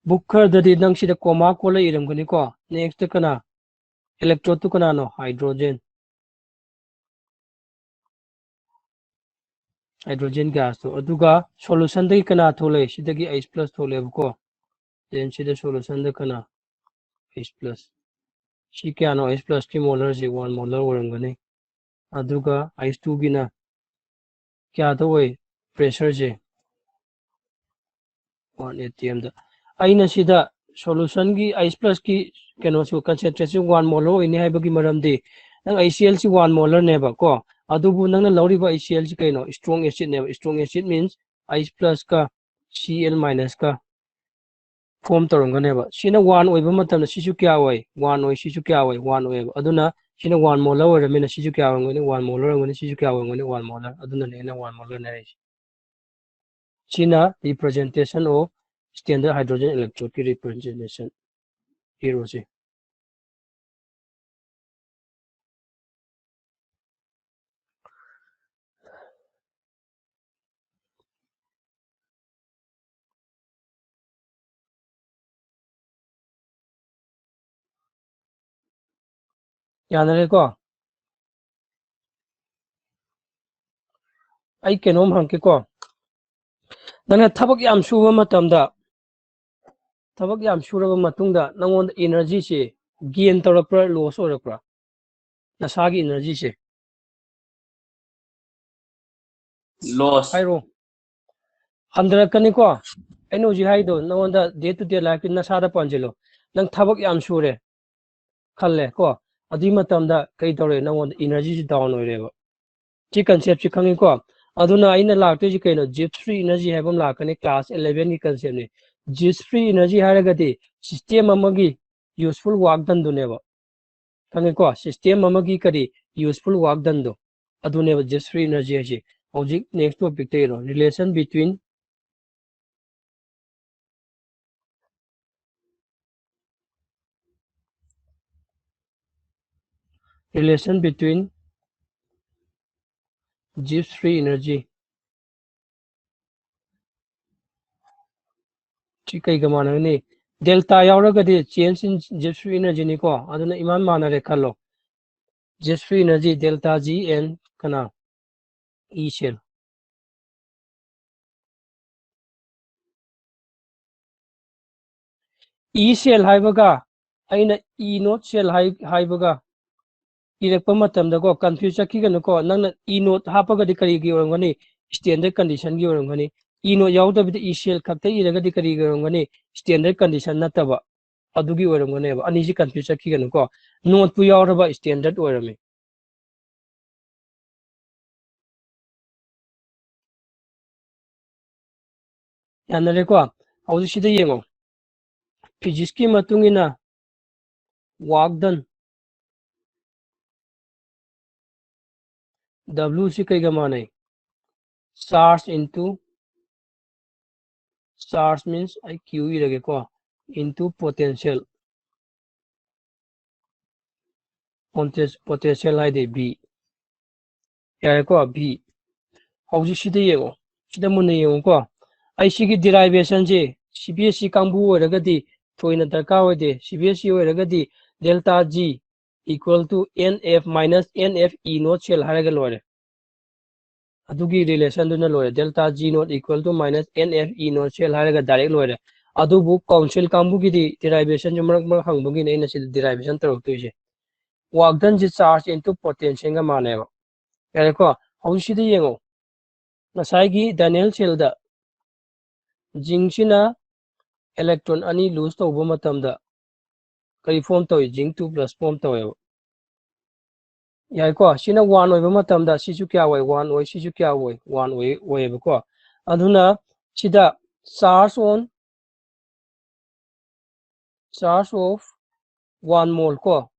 Book ꯈꯔꯗꯗꯤ ꯅꯪ ꯁꯤꯗ comma ꯀꯣꯜꯂ ꯏꯔꯝꯒꯅꯤꯀꯣ꯫ Next ꯀꯅꯥ? Electrode ꯇꯨ ꯀꯅꯥꯅꯣ? Hydrogen꯫ Hydrogen gas ꯇꯣ꯫ ꯑꯗꯨꯒ solution ꯗꯒꯤ ꯀꯅꯥ ꯊꯣꯛꯂꯛꯏ? ꯁꯤꯗꯒꯤ H plus ꯊꯣꯛꯂꯛꯑꯦꯕꯀꯣ꯫ Then ꯁꯤꯗ solution ꯗ ꯀꯅꯥ? H plus꯫ ꯁꯤ ꯀꯌꯥꯅꯣ? H plus ꯀꯤ molar ꯁꯤ one molar ꯑꯣꯏꯔꯝꯒꯅꯤ꯫ ꯑꯗꯨꯒ H two ꯒꯤꯅ ꯀꯌꯥꯗ ꯑꯣꯏ? Pressure ꯁꯦ one atm ꯗ꯫ ꯑꯩꯅ ꯁꯤꯗ solution ꯒꯤ H plus ꯀꯤ ꯀꯩꯅꯣꯁꯨ, concentration ꯁꯨ one molar ꯑꯣꯏꯅꯤ ꯍꯥꯏꯕꯒꯤ ꯃꯔꯝꯗꯤ, ꯅꯪ HCl ꯁꯤ one molar ꯅꯦꯕ ꯀꯣ, ꯑꯗꯨꯕꯨ ꯅꯪꯅ ꯂꯧꯔꯤꯕ HCl ꯁꯤ ꯀꯩꯅꯣ? Strong acid ꯅꯦꯕ꯫ Strong acid means H plus ꯀ Cl minus ꯀ form ꯇꯧꯔꯝꯒꯅꯦꯕ꯫ ꯁꯤꯅ one ꯑꯣꯏꯕ ꯃꯇꯝꯗ ꯁꯤꯁꯨ ꯀꯌꯥ ꯑꯣꯏ? One ꯑꯣꯏ꯫ ꯁꯤꯁꯨ ꯀꯌꯥ ꯑꯣꯏ? One ꯑꯣꯏꯌꯦꯕ꯫ ꯑꯗꯨꯅ ꯁꯤꯅ one molar ꯑꯣꯏꯔꯕꯅꯤꯅ ꯁꯤꯁꯨ ꯀꯌꯥ ꯑꯣꯏꯔꯝꯒꯅꯤ? One molar ꯑꯣꯏꯔꯝꯒꯅꯤ꯫ ꯁꯤꯁꯨ ꯀꯌꯥ ꯑꯣꯏꯔꯝꯒꯅꯤ? One molar꯫ ꯑꯗꯨꯅꯅꯦ ꯑꯩꯅ one molar ꯅꯦ ꯍꯥꯏꯔꯤꯁꯦ꯫ ꯁꯤꯅ representation of standard hydrogen electrode ꯀꯤ representation ꯏꯔꯣ ꯁꯤ꯫ ꯌꯥꯅꯔꯦꯀꯣ? ꯑꯩ ꯀꯩꯅꯣꯝ ꯍꯪꯒꯦꯀꯣ꯫ ꯅꯪꯅ ꯊꯕꯛ ꯌꯥꯝ ꯁꯨꯕ ꯃꯇꯝꯗ, ꯊꯕꯛ ꯌꯥꯝ ꯁꯨꯔꯕ ꯃꯇꯨꯡꯗ ꯅꯪꯉꯣꯟꯗ energy ꯁꯦ gain ꯇꯧꯔꯛꯄ꯭ꯔꯥ, loss ꯑꯣꯏꯔꯛꯄ꯭ꯔꯥ? ꯅꯁꯥꯒꯤ energy ꯁꯦ꯫ Loss꯫ ꯍꯥꯏꯔꯣ꯫ ꯍꯟꯊꯔꯛꯀꯅꯤꯀꯣ꯫ ꯑꯩꯅ ꯍꯧꯖꯤꯛ ꯍꯥꯏꯗꯣ ꯅꯉꯣꯟꯗ day to day life ꯀꯤ ꯅꯁꯥꯗ ꯄꯥꯟꯁꯤꯜꯂꯣ꯫ ꯅꯪ ꯊꯕꯛ ꯌꯥꯝ ꯁꯨꯔꯦ ꯈꯜꯂꯦ ꯀꯣ꯫ ꯑꯗꯨꯒꯤ ꯃꯇꯝꯗ ꯀꯩ ꯇꯧꯔꯦ? ꯅꯉꯣꯟꯗ energy ꯁꯤ down ꯑꯣꯏꯔꯦꯕ꯫ ꯁꯤ concept ꯁꯤ ꯈꯪꯉꯤꯀꯣ? ꯑꯗꯨꯅ ꯑꯩꯅ ꯂꯥꯛꯇꯣꯏꯁꯤ ꯀꯩꯅꯣ? Jeffrey energy ꯍꯥꯏꯕ ꯑꯃ ꯂꯥꯛꯀꯅꯤ, class eleven ꯒꯤ concept ꯅꯤ꯫ Jeffrey energy ꯍꯥꯏꯔꯒꯗꯤ system ꯑꯃꯒꯤ useful work done ꯗꯨꯅꯦꯕ꯫ ꯈꯪꯉꯤꯀꯣ? System ꯑꯃꯒꯤ ꯀꯔꯤ useful work done ꯗꯣ, ꯑꯗꯨꯅꯦꯕ Jeffrey energy ꯍꯥꯏꯁꯦ꯫ ꯍꯧꯖꯤꯛ next topic ꯇ ꯌꯦꯡꯉꯣ, relation between, relation between Jeffrey energy ꯁꯤ ꯀꯩꯒ ꯃꯥꯟꯅꯒꯅꯤ? Delta ꯌꯥꯎꯔꯒꯗꯤ change in Jeffrey energy ꯅꯤꯀꯣ, ꯑꯗꯨꯅ ꯏꯃꯥꯟ ꯃꯥꯟꯅꯔꯦ ꯈꯜꯂꯣ꯫ Jeffrey energy, delta G and ꯀꯅꯥ? E cell꯫ E cell ꯍꯥꯏꯕꯒ ꯑꯩꯅ E not cell ꯍꯥꯏ-, ꯍꯥꯏꯕꯒ ꯏꯔꯛꯄ ꯃꯇꯝꯗꯀꯣ, confuse ꯆꯠꯈꯤꯒꯅꯨꯀꯣ꯫ ꯅꯪꯅ E not ꯍꯥꯞꯄꯒꯗꯤ ꯀꯔꯤꯒꯤ ꯑꯣꯏꯔꯝꯒꯅꯤ? Standard condition ꯒꯤ ꯑꯣꯏꯔꯝꯒꯅꯤ꯫ E not ꯌꯥꯎꯗꯕꯤꯗ E cell ꯈꯛꯇ ꯏꯔꯒꯗꯤ ꯀꯔꯤꯒꯤ ꯑꯣꯏꯔꯝꯒꯅꯤ? Standard condition ꯅꯠꯇꯕ꯫ ꯑꯗꯨꯒꯤ ꯑꯣꯏꯔꯝꯒꯅꯦꯕ꯫ ꯑꯅꯤꯁꯤ confuse ꯆꯠꯈꯤꯒꯅꯨꯀꯣ꯫ Not ꯄꯨ ꯌꯥꯎꯔꯕ standard ꯑꯣꯏꯔꯝꯃꯤ꯫ ꯌꯥꯅꯔꯦꯀꯣ? ꯍꯧꯖꯤꯛ ꯁꯤꯗ ꯌꯦꯡꯉꯣ꯫ Physics ꯀꯤ ꯃꯇꯨꯡ ꯏꯟꯅ work done, W ꯁꯤ ꯀꯩꯒ ꯃꯥꯟꯅꯩ? Charge into, charge means ꯑꯩ Q ꯏꯔꯒꯦꯀꯣ, into potential, poten-, potential ꯍꯥꯏꯗꯤ V꯫ ꯌꯥꯔꯦꯀꯣ? V꯫ ꯍꯧꯖꯤꯛ ꯁꯤꯗ ꯌꯦꯡꯉꯣ, ꯁꯤꯗ ꯃꯨꯟꯅ ꯌꯦꯡꯉꯨꯀꯣ꯫ ꯑꯩ ꯁꯤꯒꯤ derivation ꯁꯦ C B S E ꯀꯥꯡꯕꯨ ꯑꯣꯏꯔꯒꯗꯤ ꯊꯣꯏꯅ ꯗꯔꯀꯥꯔ ꯑꯣꯏꯗꯦ꯫ C B S E ꯑꯣꯏꯔꯒꯗꯤ delta G equal to N F minus N F E naught cell ꯍꯥꯏꯔꯒ ꯂꯣꯏꯔꯦ꯫ ꯑꯗꯨꯒꯤ relation ꯗꯨꯅ ꯂꯣꯏꯔꯦ꯫ Delta G naught equal to minus N F E naught cell ꯍꯥꯏꯔꯒ direct ꯂꯣꯏꯔꯦ꯫ ꯑꯗꯨꯕꯨ council ꯀꯥꯡꯕꯨꯒꯤꯗꯤ derivation ꯁꯨ ꯃꯔꯛ ꯃꯔꯛ ꯍꯪꯕꯒꯤꯅꯦ ꯑꯩꯅ ꯁꯤꯗ derivation ꯇꯧꯔꯛꯇꯣꯏꯁꯦ꯫ Work done ꯁꯦ charge into potential ꯒ ꯃꯥꯟꯅꯩꯕ꯫ ꯌꯥꯔꯦꯀꯣ? ꯍꯧꯖꯤꯛ ꯁꯤꯗ ꯌꯦꯡꯉꯣ꯫ ꯉꯁꯥꯏꯒꯤ diurnal cell ꯗ zinc ꯁꯤꯅ electron ꯑꯅꯤ lose ꯇꯧꯕ ꯃꯇꯝꯗ ꯀꯔꯤ form ꯇꯧꯏ? Zinc two plus form ꯇꯧꯋꯦꯕ꯫ ꯌꯥꯏꯀꯣ? ꯁꯤꯅ one ꯑꯣꯏꯕ ꯃꯇꯝꯗ ꯁꯤꯁꯨ ꯀꯌꯥ ꯑꯣꯏ? One ꯑꯣꯏ, ꯁꯤꯁꯨ ꯀꯌꯥ ꯑꯣꯏ? One ꯑꯣꯏ, ꯑꯣꯏꯌꯦꯕꯀꯣ꯫ ꯑꯗꯨꯅ ꯁꯤꯗ charge on, charge of one mole ꯀꯣ꯫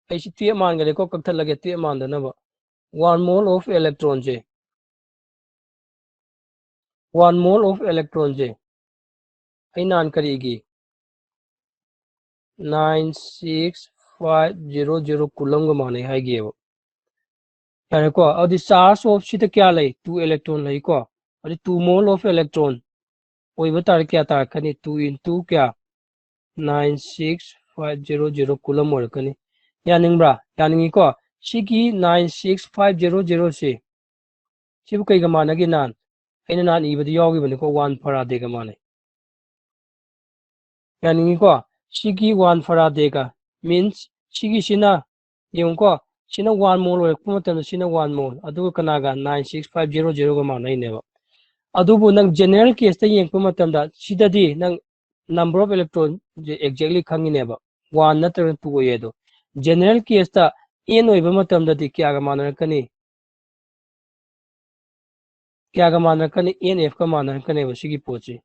ꯑꯩ ꯁꯤ twelve ꯃꯥꯟꯈꯔꯦꯀꯣ, ꯀꯛꯊꯠꯂꯒꯦ twelve ꯃꯥꯟꯗꯅꯕ꯫ One mole of electron say, one mole of electron ꯁꯦ ꯑꯩ ꯅꯍꯥꯟ ꯀꯔꯤꯒꯤ nine six five zero zero coulomb ꯒ ꯃꯥꯟꯅꯩ ꯍꯥꯏꯒꯤꯕ꯫ ꯌꯥꯔꯦꯀꯣ? ꯑꯗꯨꯗꯤ charge of ꯁꯤꯗ ꯀꯌꯥ ꯂꯩ? Two electron ꯂꯩꯀꯣ꯫ ꯑꯗꯨꯗꯤ two mole of electron ꯑꯣꯏꯕ ꯇꯥꯔꯗꯤ ꯀꯌꯥ ꯇꯥꯔꯛꯀꯅꯤ? Two into ꯀꯌꯥ? Nine six five zero zero coulomb ꯑꯣꯏꯔꯛꯀꯅꯤ꯫ ꯌꯥꯅꯤꯡꯕ꯭ꯔꯥ? ꯌꯥꯅꯤꯡꯉꯤꯀꯣ? ꯁꯤꯒꯤ nine six five zero zero ꯁꯤ, ꯁꯤꯕꯨ ꯀꯩꯒ ꯃꯥꯟꯅꯒꯦ? ꯅꯍꯥꯟ ꯑꯩꯅ ꯅꯍꯥꯟ ꯏꯕꯗ ꯌꯥꯎꯈꯤꯕꯅꯤꯀꯣ, one Faraday ꯒ ꯃꯥꯟꯅꯩ꯫ ꯌꯥꯅꯤꯡꯉꯤꯀꯣ? ꯁꯤꯒꯤ one Faraday ꯒ, means ꯁꯤꯒꯤꯁꯤꯅ, ꯌꯦꯡꯉꯨꯀꯣ, ꯁꯤꯅ one mole ꯑꯣꯏꯔꯛꯄ ꯃꯇꯝꯗ ꯁꯤꯅ one mole, ꯑꯗꯨꯒ ꯀꯅꯥꯒ? Nine six five zero zero ꯒ ꯃꯥꯟꯅꯩꯅꯦꯕ꯫ ꯑꯗꯨꯕꯨ ꯅꯪ general case ꯇ ꯌꯦꯡꯉꯛꯄ ꯃꯇꯝꯗ ꯁꯤꯗꯗꯤ ꯅꯪ number of electron say exactly ꯈꯪꯉꯤꯅꯦꯕ, one ꯅꯠꯇ꯭ꯔꯒ two ꯑꯣꯏꯌꯦ꯫ ꯑꯗꯣ general case ꯇ N ꯑꯣꯏꯕ ꯃꯇꯝꯗꯗꯤ ꯀꯌꯥꯒ ꯃꯥꯟꯅꯔꯛꯀꯅꯤ? ꯀꯌꯥꯒ ꯃꯥꯟꯅꯔꯛꯀꯅꯤ? N F ꯀ ꯃꯥꯟꯅꯔꯛꯀꯅꯦꯕ ꯁꯤꯒꯤ ꯄꯣꯠꯁꯤ꯫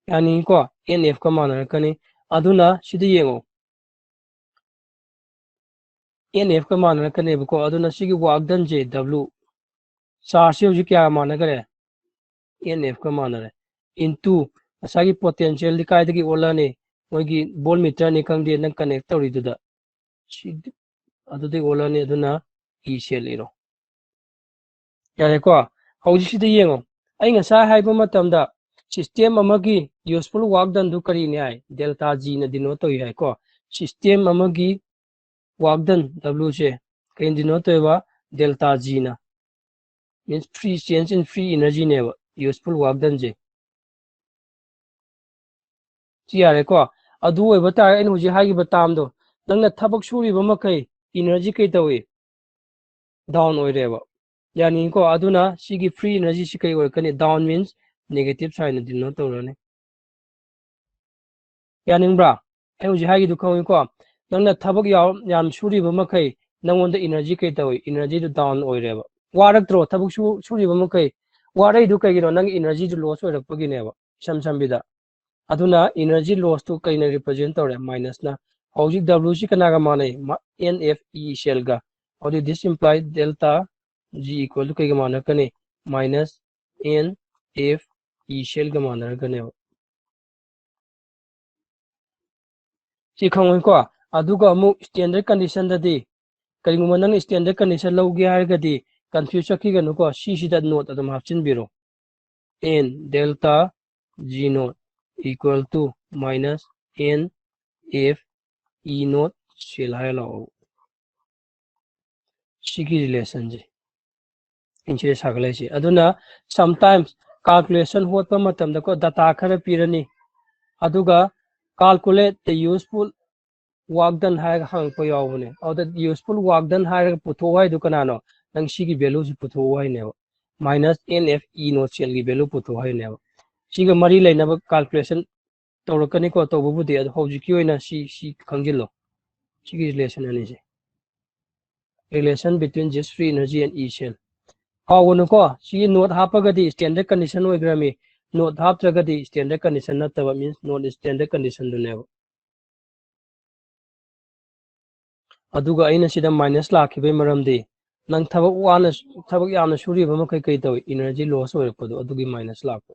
ꯌꯥꯅꯤꯡꯉꯤꯀꯣ? N F ꯀ ꯃꯥꯟꯅꯔꯛꯀꯅꯤ꯫ ꯑꯗꯨꯅ ꯁꯤꯗ ꯌꯦꯡꯉꯣ, N F ꯀ ꯃꯥꯟꯅꯔꯛꯀꯅꯦꯕꯀꯣ꯫ ꯑꯗꯨꯅ ꯁꯤꯒꯤ work done ꯁꯦ W, charge ꯁꯦ ꯍꯧꯖꯤꯛ ꯀꯌꯥꯒ ꯃꯥꯟꯅꯈ꯭ꯔꯦ? N F ꯀ ꯃꯥꯟꯅꯔꯦ꯫ Into ꯉꯁꯥꯏꯒꯤ potential ꯗꯤ ꯀꯥꯏꯗꯒꯤ ꯑꯣꯜꯂꯛꯑꯅꯤ? ꯃꯣꯏꯒꯤ voltmeter ꯅꯤ ꯈꯪꯗꯦ, ꯅꯪ connect ꯇꯧꯔꯤꯗꯨꯗ, ꯁꯤ, ꯑꯗꯨꯗꯒꯤ ꯑꯣꯜꯂꯛꯑꯅꯤ꯫ ꯑꯗꯨꯅ E cell ꯏꯔꯣ꯫ ꯌꯥꯔꯦꯀꯣ? ꯍꯧꯖꯤꯛꯁꯤꯗ ꯌꯦꯡꯉꯣ, ꯑꯩ ꯉꯁꯥꯏ ꯍꯥꯏꯕ ꯃꯇꯝꯗ system ꯑꯃꯒꯤ useful work done ꯗꯨ ꯀꯔꯤꯅꯤ ꯍꯥꯏ? Delta G ꯅ denote ꯇꯧꯏ ꯍꯥꯏꯀꯣ꯫ System ꯑꯃꯒꯤ work done W ꯁꯦ ꯀꯩꯅ denote ꯇꯧꯋꯦꯕ? Delta G ꯅ꯫ Means free, change in free energy ꯅꯦꯕ useful work done ꯁꯦ꯫ ꯁꯤ ꯌꯥꯔꯦꯀꯣ꯫ ꯑꯗꯨ ꯑꯣꯏꯕ ꯇꯥꯔꯒꯗꯤ ꯑꯩꯅ ꯍꯧꯖꯤꯛ ꯍꯥꯏꯈꯤꯕ term ꯗꯣ, ꯅꯪꯅ ꯊꯕꯛ ꯁꯨꯔꯤꯕ ꯃꯈꯩ energy ꯀꯩ ꯇꯧꯏ? Down ꯑꯣꯏꯔꯦꯕ꯫ ꯌꯥꯅꯤꯡꯉꯤꯀꯣ? ꯑꯗꯨꯅ ꯁꯤꯒꯤ free energy ꯁꯤ ꯀꯩ ꯑꯣꯏꯔꯛꯀꯅꯤ? Down means negative sign ꯅ denote ꯇꯧꯔꯅꯤ꯫ ꯌꯥꯅꯤꯡꯕ꯭ꯔꯥ? ꯑꯩ ꯍꯧꯖꯤꯛ ꯍꯥꯏꯒꯤꯗꯨ ꯈꯪꯉꯤꯀꯣ? ꯅꯪꯅ ꯊꯕꯛ ꯌꯥꯎ-, ꯌꯥꯝ ꯁꯨꯔꯤꯕ ꯃꯈꯩ ꯅꯪꯉꯣꯟꯗ energy ꯀꯩ ꯇꯧꯏ? Energy ꯗꯨ down ꯑꯣꯏꯔꯦꯕ꯫ ꯋꯥꯔꯛꯇ꯭ꯔꯣ ꯊꯕꯛ ꯁꯨ-, ꯁꯨꯔꯤꯕ ꯃꯈꯩ? ꯋꯥꯔꯛꯏꯗꯨ ꯀꯩꯒꯤꯅꯣ? ꯅꯪꯒꯤ energy ꯗꯨ loss ꯑꯣꯏꯔꯛꯄꯒꯤꯅꯦꯕ, ꯏꯁꯝ ꯁꯝꯕꯤꯗ꯫ ꯑꯗꯨꯅ energy loss ꯇꯨ ꯀꯩꯅ represent ꯇꯧꯔꯦ? Minus ꯅ꯫ ꯍꯧꯖꯤꯛ W ꯁꯤ ꯀꯅꯥꯒ ꯃꯥꯟꯅꯩ? ꯃꯥ-, N F E cell ꯒ꯫ ꯑꯗꯨꯗꯤ this implies delta G equal to ꯀꯩꯒ ꯃꯥꯟꯅꯔꯛꯀꯅꯤ? Minus N F E cell ꯒ ꯃꯥꯟꯅꯔꯛꯀꯅꯦꯕ꯫ ꯁꯤ ꯈꯪꯉꯣꯏꯀꯣ? ꯑꯗꯨꯒ ꯑꯃꯨꯛ standard condition ꯗꯗꯤ, ꯀꯔꯤꯒꯨꯝꯕ ꯅꯪꯅ standard condition ꯂꯧꯒꯦ ꯍꯥꯏꯔꯒꯗꯤ, confuse ꯆꯠꯈꯤꯒꯅꯨꯀꯣ, ꯁꯤꯁꯤꯗ not ꯑꯗꯨꯝ ꯍꯥꯞꯆꯤꯟꯕꯤꯔꯣ꯫ N delta G naught equal to minus N F E naught cell ꯍꯥꯏꯔ ꯂꯥꯛꯑꯣ꯫ ꯁꯤꯒꯤ relation ꯁꯦ ꯏꯟꯁꯤꯗ ꯁꯥꯒꯠꯂꯛꯏꯁꯦ꯫ ꯑꯗꯨꯅ sometimes calculation ꯍꯣꯠꯄ ꯃꯇꯝꯗꯀꯣ, data ꯈꯔ ꯄꯤꯔꯅꯤ, ꯑꯗꯨꯒ calculate the useful work done ꯍꯥꯏꯔꯒ ꯍꯪꯉꯛꯄ ꯌꯥꯎꯕꯅꯦ꯫ ꯑꯗꯨꯗ useful work done ꯍꯥꯏꯔꯒ ꯄꯨꯊꯣꯛꯑꯣ ꯍꯥꯏꯗꯨ ꯀꯅꯥꯅꯣ? ꯅꯪ ꯁꯤꯒꯤ value ꯁꯤ ꯄꯨꯊꯣꯛꯑꯣ ꯍꯥꯏꯅꯦꯕ, minus N F E naught cell ꯒꯤ value ꯄꯨꯊꯣꯛꯑꯣ ꯍꯥꯏꯅꯦꯕ꯫ ꯁꯤꯒ ꯃꯔꯤ ꯂꯩꯅꯕ calculation ꯇꯧꯔꯛꯀꯅꯤꯀꯣ, ꯇꯧꯕꯕꯨꯗꯤ꯫ ꯑꯗꯣ ꯍꯧꯖꯤꯛꯀꯤ ꯑꯣꯏꯅ ꯁꯤ, ꯁꯤ ꯈꯪꯖꯤꯜꯂꯣ, ꯁꯤꯒꯤ relation ꯑꯅꯤꯁꯦ, relation between this free energy and E cell꯫ ꯀꯥꯎꯒꯅꯨꯀꯣ, ꯁꯤꯒꯤ not ꯍꯥꯞꯄꯒꯗꯤ standard condition ꯑꯣꯏꯈ꯭ꯔꯃꯤ, not ꯍꯥꯞꯇ꯭ꯔꯒꯗꯤ standard condition ꯅꯠꯇꯕ, means not standard condition ꯗꯨꯅꯦꯕ꯫ ꯑꯗꯨꯒ ꯑꯩꯅ ꯁꯤꯗ minus ꯂꯥꯛꯈꯤꯕꯒꯤ ꯃꯔꯝꯗꯤ, ꯅꯪ ꯊꯕꯛ ꯋꯥꯅ, ꯊꯕꯛ ꯌꯥꯝꯅ ꯁꯨꯔꯤꯕ ꯃꯈꯩ ꯀꯩ ꯇꯧꯏ? Energy loss ꯑꯣꯏꯔꯛꯄꯗꯣ, ꯑꯗꯨꯒꯤ minus ꯂꯥꯛꯄ꯫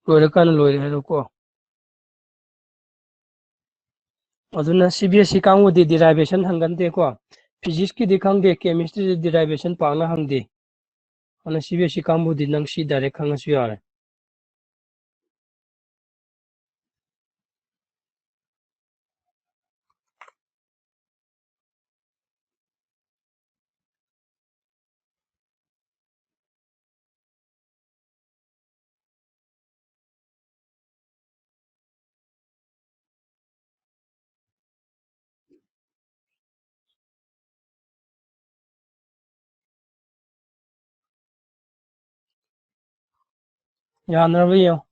ꯂꯣꯏꯔꯀꯥꯟꯗ ꯂꯣꯏꯔꯦ ꯍꯥꯏꯔꯣꯀꯣ꯫ ꯑꯗꯨꯅ ꯁꯤ ꯕꯤ ꯑꯦꯁ ꯁꯤ ꯀꯥꯡꯕꯨꯗꯤ ꯗꯤꯔꯥꯏꯚꯦꯁꯟ ꯍꯪꯒꯟꯗꯦꯀꯣ꯫ ꯐꯤꯖꯤꯛꯁꯀꯤꯗꯤ ꯈꯪꯗꯦ, ꯀꯦꯃꯤꯁꯇ꯭ꯔꯤꯗꯤ ꯗꯤꯔꯥꯏꯚꯦꯁꯟ ꯄꯥꯛꯅ ꯍꯪꯗꯦ꯫ ꯑꯗꯨꯅ ꯁꯤ ꯕꯤ ꯑꯦꯁ ꯁꯤ ꯀꯥꯡꯕꯨꯗꯤ ꯅꯪ ꯁꯤ ꯗꯥꯏꯔꯦꯛ ꯈꯪꯉꯁꯨ ꯌꯥꯔꯦ꯫ ꯌꯥꯅꯔꯕ ꯌꯦꯡꯉꯣ꯫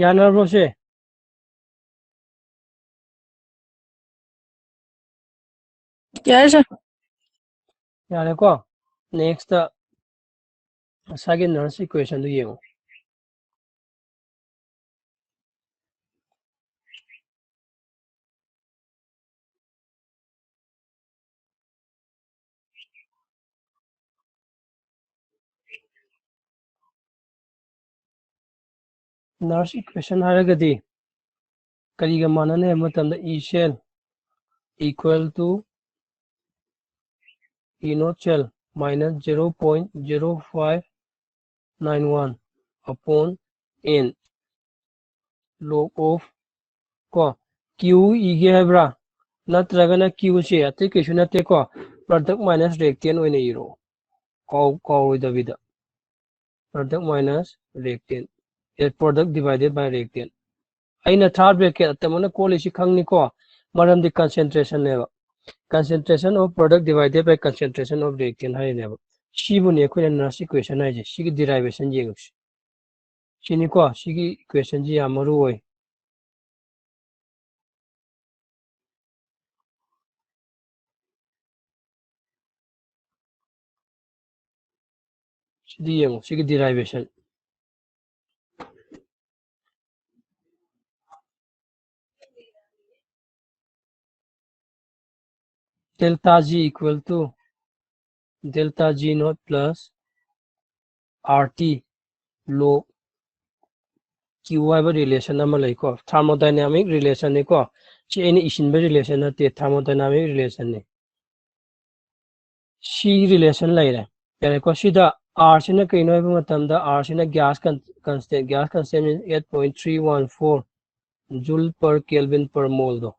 ꯌꯥꯅꯔꯕ꯭ꯔꯣ ꯁꯦ? ꯌꯥꯔꯦ, ꯁꯥꯔ꯫ ꯌꯥꯔꯦꯀꯣ? ꯅꯦꯛꯁꯇ ꯉꯁꯥꯏꯒꯤ ꯅꯔꯁ ꯏꯀ꯭ꯋꯦꯁꯟꯗꯨ ꯌꯦꯡꯉꯨ꯫ ꯅꯔꯁ ꯏꯀ꯭ꯋꯦꯁꯟ ꯍꯥꯏꯔꯒꯗꯤ ꯀꯔꯤꯒ ꯃꯥꯟꯅꯅꯤ ꯍꯥꯏꯕ ꯃꯇꯝꯗ, E cell equal to E naught cell minus zero point zero five nine one upon N log of, ꯀꯣ, Q ꯏꯒꯦ ꯍꯥꯏꯕ꯭ꯔꯥ? ꯅꯠꯇ꯭ꯔꯒꯅ Q ꯁꯦ ꯑꯇꯩ ꯀꯩꯁꯨ ꯅꯠꯇꯦꯀꯣ, product minus reactant ꯑꯣꯏꯅ ꯏꯔꯣ, ꯀꯥꯎ-, ꯀꯥꯎꯔꯣꯏꯗꯕꯤꯗ꯫ Product minus reactant, product divided by reactant꯫ ꯑꯩꯅ third bracket ꯑꯇꯃꯛꯅ ꯀꯣꯜꯂꯤꯁꯤ ꯈꯪꯅꯤꯀꯣ, ꯃꯔꯝꯗꯤ concentration ꯅꯦꯕ꯫ Concentration of product divided by concentration of reactant ꯍꯥꯏꯔꯤꯅꯦꯕ꯫ ꯁꯤꯕꯨꯅꯦ ꯑꯩꯈꯣꯏꯅ Nash equation ꯍꯥꯏꯁꯦ꯫ ꯁꯤꯒꯤ derivation ꯌꯦꯡꯉꯨꯁꯤ꯫ ꯁꯤꯅꯤꯀꯣ, ꯁꯤꯒꯤ equation ꯁꯤ ꯌꯥꯝ ꯃꯔꯨ ꯑꯣꯏ꯫ ꯁꯤꯗꯤ ꯌꯦꯡꯉꯨ, ꯁꯤꯒꯤ derivation꯫ Delta G equal to delta G naught plus R T log Q ꯍꯥꯏꯕ relation ꯑꯃ ꯂꯩꯀꯣ, thermodynamic relation ꯅꯤꯀꯣ꯫ ꯁꯤ ꯑꯩꯅ ꯏꯁꯤꯟꯕ relation ꯅꯠꯇꯦ, thermodynamic relation ꯅꯤ꯫ ꯁꯤ relation ꯂꯩꯔꯦ꯫ ꯌꯥꯔꯦꯀꯣ? ꯁꯤꯗ R ꯁꯤꯅ ꯀꯩꯅꯣ ꯍꯥꯏꯕ ꯃꯇꯝꯗ, R ꯁꯤꯅ gas con-, constant, gas constant is eight point three one four joule per Kelvin per mole ꯗꯣ꯫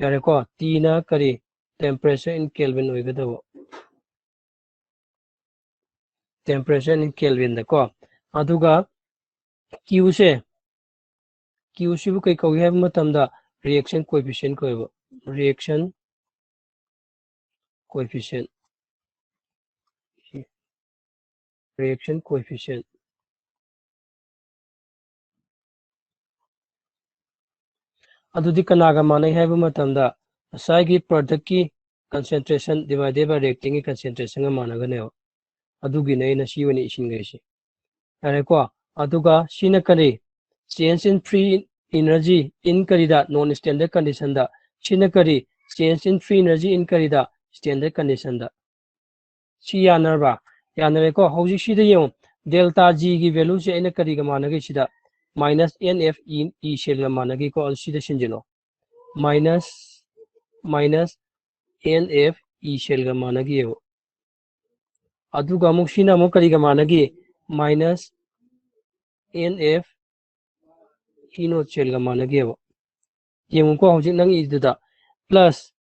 ꯌꯥꯔꯦꯀꯣ? T ꯅ ꯀꯔꯤ? Temperature in Kelvin ꯑꯣꯏꯒꯗꯕ꯫ Temperature in Kelvin ꯗꯀꯣ꯫ ꯑꯗꯨꯒ Q ꯁꯦ, Q ꯁꯤꯕꯨ ꯀꯩ ꯀꯧꯏ ꯍꯥꯏꯕ ꯃꯇꯝꯗ, reaction coefficient ꯀꯧꯋꯦꯕ꯫ Reaction coefficient꯫ Reaction coefficient꯫ ꯑꯗꯨꯗꯤ ꯀꯅꯥꯒ ꯃꯥꯟꯅꯩ ꯍꯥꯏꯕ ꯃꯇꯝꯗ, ꯉꯁꯥꯏꯒꯤ product ꯀꯤ concentration divided by reactant ꯒꯤ concentration ꯒ ꯃꯥꯟꯅꯒꯅꯦꯕ꯫ ꯑꯗꯨꯒꯤꯅꯦ ꯑꯩꯅ ꯁꯤ ꯑꯣꯏꯅ ꯏꯁꯤꯟꯈ꯭ꯔꯤꯁꯦ꯫ ꯌꯥꯔꯦꯀꯣ? ꯑꯗꯨꯒ ꯁꯤꯅ ꯀꯔꯤ? Change in free energy in ꯀꯔꯤꯗ? Non standard condition ꯗ꯫ ꯁꯤꯅ ꯀꯔꯤ? Change in free energy in ꯀꯔꯤꯗ? Standard condition ꯗ꯫ ꯁꯤ ꯌꯥꯅꯔꯕ? ꯌꯥꯅꯔꯦꯀꯣ? ꯍꯧꯖꯤꯛ ꯁꯤꯗ ꯌꯦꯡꯉꯨ, delta G ꯒꯤ value ꯁꯦ ꯑꯩꯅ ꯀꯔꯤꯒ ꯃꯥꯟꯅꯒꯦ? ꯁꯤꯗ minus N F E, E cell ꯒ ꯃꯥꯟꯅꯒꯦꯀꯣ? ꯑꯗꯨ ꯁꯤꯗ ꯁꯤꯟꯖꯤꯜꯂꯣ꯫ Minus, minus N F E cell ꯒ ꯃꯥꯟꯅꯒꯦꯕ꯫ ꯑꯗꯨꯒ ꯑꯃꯨꯛ ꯁꯤꯅ ꯑꯃꯨꯛ ꯀꯔꯤꯒ ꯃꯥꯟꯅꯒꯦ? Minus N F E naught cell ꯒ ꯃꯥꯟꯅꯒꯦꯕ꯫ ꯌꯦꯡꯉꯨꯀꯣ, ꯍꯧꯖꯤꯛ ꯅꯪ ꯏꯗꯨꯗ plus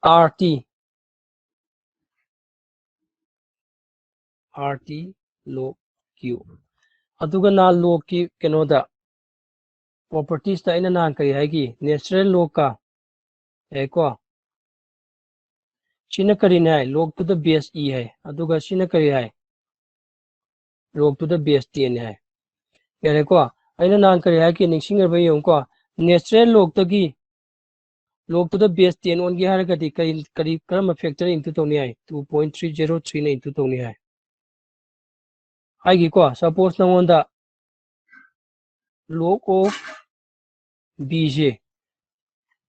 R T, R T log Q꯫ ꯑꯗꯨꯒ ꯅꯍꯥꯟ log ꯀꯤ ꯀꯩꯅꯣꯗ, properties ꯇ ꯑꯩꯅ ꯅꯍꯥꯟ ꯀꯔꯤ ꯍꯥꯏꯈꯤ? Natural log ꯀ, ꯌꯥꯏꯀꯣ? ꯁꯤꯅ ꯀꯔꯤꯅꯤ ꯍꯥꯏ? Log to the base E ꯍꯥꯏ꯫ ꯑꯗꯨꯒ ꯁꯤꯅ ꯀꯔꯤ ꯍꯥꯏ? Log to the base ten ꯍꯥꯏ꯫ ꯌꯥꯔꯦꯀꯣ? ꯑꯩꯅ ꯅꯍꯥꯟ ꯀꯔꯤ ꯍꯥꯏꯈꯤ? ꯅꯤꯡꯁꯤꯡꯉꯕ ꯌꯦꯡꯉꯨꯀꯣ꯫ Natural log ꯇꯒꯤ log to the base ten ꯑꯣꯟꯒꯦ ꯍꯥꯏꯔꯒꯗꯤ ꯀꯔꯤ, ꯀꯔꯤ, ꯀꯔꯝꯕ factor into ꯇꯧꯅꯤ ꯍꯥꯏ? Two point three zero three ꯅ into ꯇꯧꯅꯤ ꯍꯥꯏ꯫ ꯍꯥꯏꯒꯤꯀꯣ, suppose ꯅꯉꯣꯟꯗ log of B say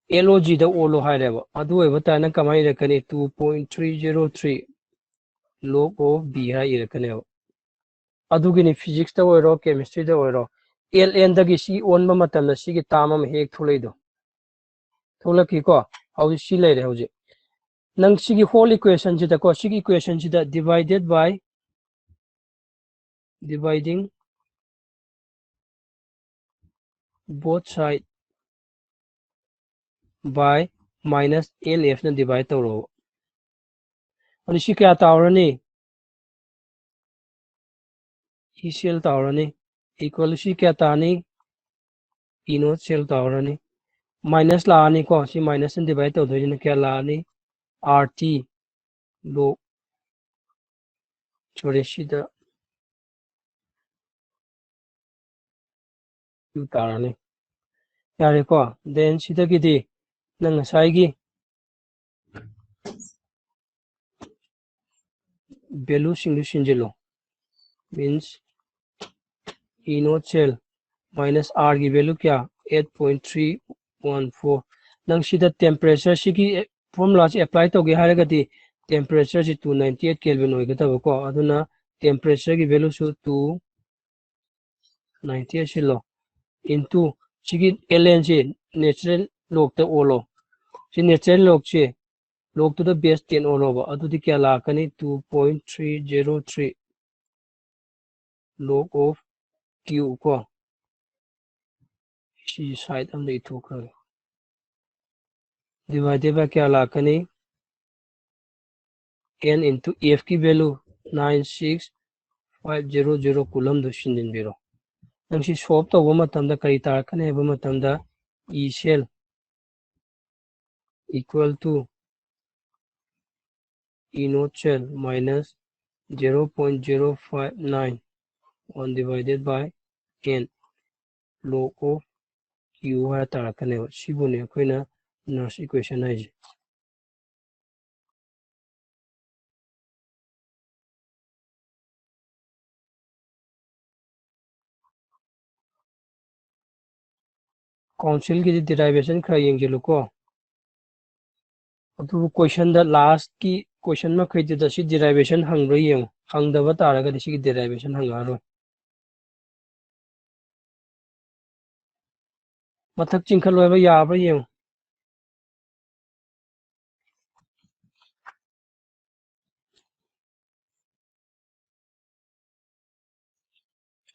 L O G ꯗ ꯑꯣꯜꯂꯣ ꯍꯥꯏꯔꯦꯕ꯫ ꯑꯗꯨ ꯑꯣꯏꯕ ꯇꯥꯔꯦ ꯅꯪ ꯀꯃꯥꯏꯅ ꯏꯔꯛꯀꯅꯤ? Two point three zero three log of B ꯍꯥꯏ ꯏꯔꯛꯀꯅꯦꯕ꯫ ꯑꯗꯨꯒꯤꯅꯤ physics ꯇ ꯑꯣꯏꯔꯣ, chemistry ꯗ ꯑꯣꯏꯔꯣ, L N ꯗꯒꯤ ꯁꯤ ꯑꯣꯟꯕ ꯃꯇꯝꯗ ꯁꯤꯒꯤ term ꯑꯃ ꯍꯦꯛ ꯊꯣꯛꯂꯛꯏꯗꯣ꯫ ꯊꯣꯛꯂꯛꯈꯤꯀꯣ? ꯍꯧꯖꯤꯛ ꯁꯤ ꯂꯩꯔꯦ ꯍꯧꯖꯤꯛ꯫ ꯅꯪ ꯁꯤꯒꯤ whole equation ꯁꯤꯗꯀꯣ, ꯁꯤꯒꯤ equation ꯁꯤꯗ divided by, dividing both side by minus L F ꯅ divide ꯇꯧꯔꯣ꯫ ꯑꯗꯨ ꯁꯤ ꯀꯌꯥ ꯇꯥꯍꯧꯔꯅꯤ? E cell ꯇꯥꯍꯧꯔꯅꯤ꯫ Equal ꯁꯤ ꯀꯌꯥ ꯇꯥꯅꯤ? E naught cell ꯇꯥꯍꯧꯔꯅꯤ꯫ Minus ꯂꯥꯛꯑꯅꯤꯀꯣ꯫ ꯁꯤ minus ꯅ divide ꯇꯧꯗꯣꯏꯁꯤꯅ ꯀꯌꯥ ꯂꯥꯛꯑꯅꯤ? R T log, sorry, ꯁꯤꯗ Q ꯇꯥꯔꯅꯤ꯫ ꯌꯥꯔꯦꯀꯣ? Then ꯁꯤꯗꯒꯤꯗꯤ ꯅꯪ ꯉꯁꯥꯏꯒꯤ value ꯁꯤꯡꯗꯨ ꯁꯤꯟꯖꯤꯜꯂꯣ꯫ Means E naught cell minus R ꯒꯤ value ꯀꯌꯥ? Eight point three one four꯫ ꯅꯪ ꯁꯤꯗ temperature ꯁꯤꯒꯤ formula ꯁꯤ apply ꯇꯧꯒꯦ ꯍꯥꯏꯔꯒꯗꯤ temperature ꯁꯤ two ninety eight Kelvin ꯑꯣꯏꯒꯗꯕꯀꯣ꯫ ꯑꯗꯨꯅ temperature ꯒꯤ value ꯁꯨ two ninety eight ꯁꯤꯜꯂꯣ, into ꯁꯤꯒꯤ L N ꯁꯤ natural log ꯇ ꯑꯣꯜꯂꯣ꯫ ꯁꯤ natural log ꯁꯤ log to the base ten ꯑꯣꯜꯂꯣꯕ꯫ ꯑꯗꯨꯗꯤ ꯀꯌꯥ ꯂꯥꯛꯀꯅꯤ? Two point three zero three log of Q ꯀꯣ꯫ ꯁꯤ side ꯑꯝꯗ ꯏꯊꯣꯛꯈ꯭ꯔꯒꯦ꯫ Divided by ꯀꯌꯥ ꯂꯥꯛꯀꯅꯤ? N into F ꯀꯤ value nine six five zero zero coulomb ꯗꯨ ꯁꯤꯟꯖꯤꯟꯕꯤꯔꯣ꯫ ꯅꯪ ꯁꯤ solve ꯇꯧꯕ ꯃꯇꯝꯗ ꯀꯔꯤ ꯇꯥꯔꯛꯀꯅꯤ ꯍꯥꯏꯕ ꯃꯇꯝꯗ, E cell equal to T naught cell minus zero point zero five nine one divided by n log of Q ꯍꯥꯏꯔ ꯇꯥꯔꯛꯀꯅꯦꯕ꯫ ꯁꯤꯕꯨꯅꯦ ꯑꯩꯈꯣꯏꯅ Nernst equation ꯍꯥꯏꯁꯦ꯫ Council ꯒꯤꯗꯤ derivation ꯈꯔ ꯌꯦꯡꯁꯤꯜꯂꯨꯀꯣ꯫ ꯑꯗꯨꯕꯨ question ꯗ last ꯀꯤ question ꯃꯈꯩꯗꯨꯗ ꯁꯤ derivation ꯍꯪꯕ꯭ꯔꯥ ꯌꯦꯡꯉꯨ꯫ ꯍꯪꯗꯕ ꯇꯥꯔꯒꯗꯤ ꯁꯤꯒꯤ derivation ꯍꯪꯉꯛꯑꯔꯣꯏ꯫ ꯃꯊꯛ ꯆꯤꯡꯈꯠꯂꯣ ꯍꯥꯏꯕ ꯌꯥꯕ꯭ꯔꯥ ꯌꯦꯡꯉꯨ꯫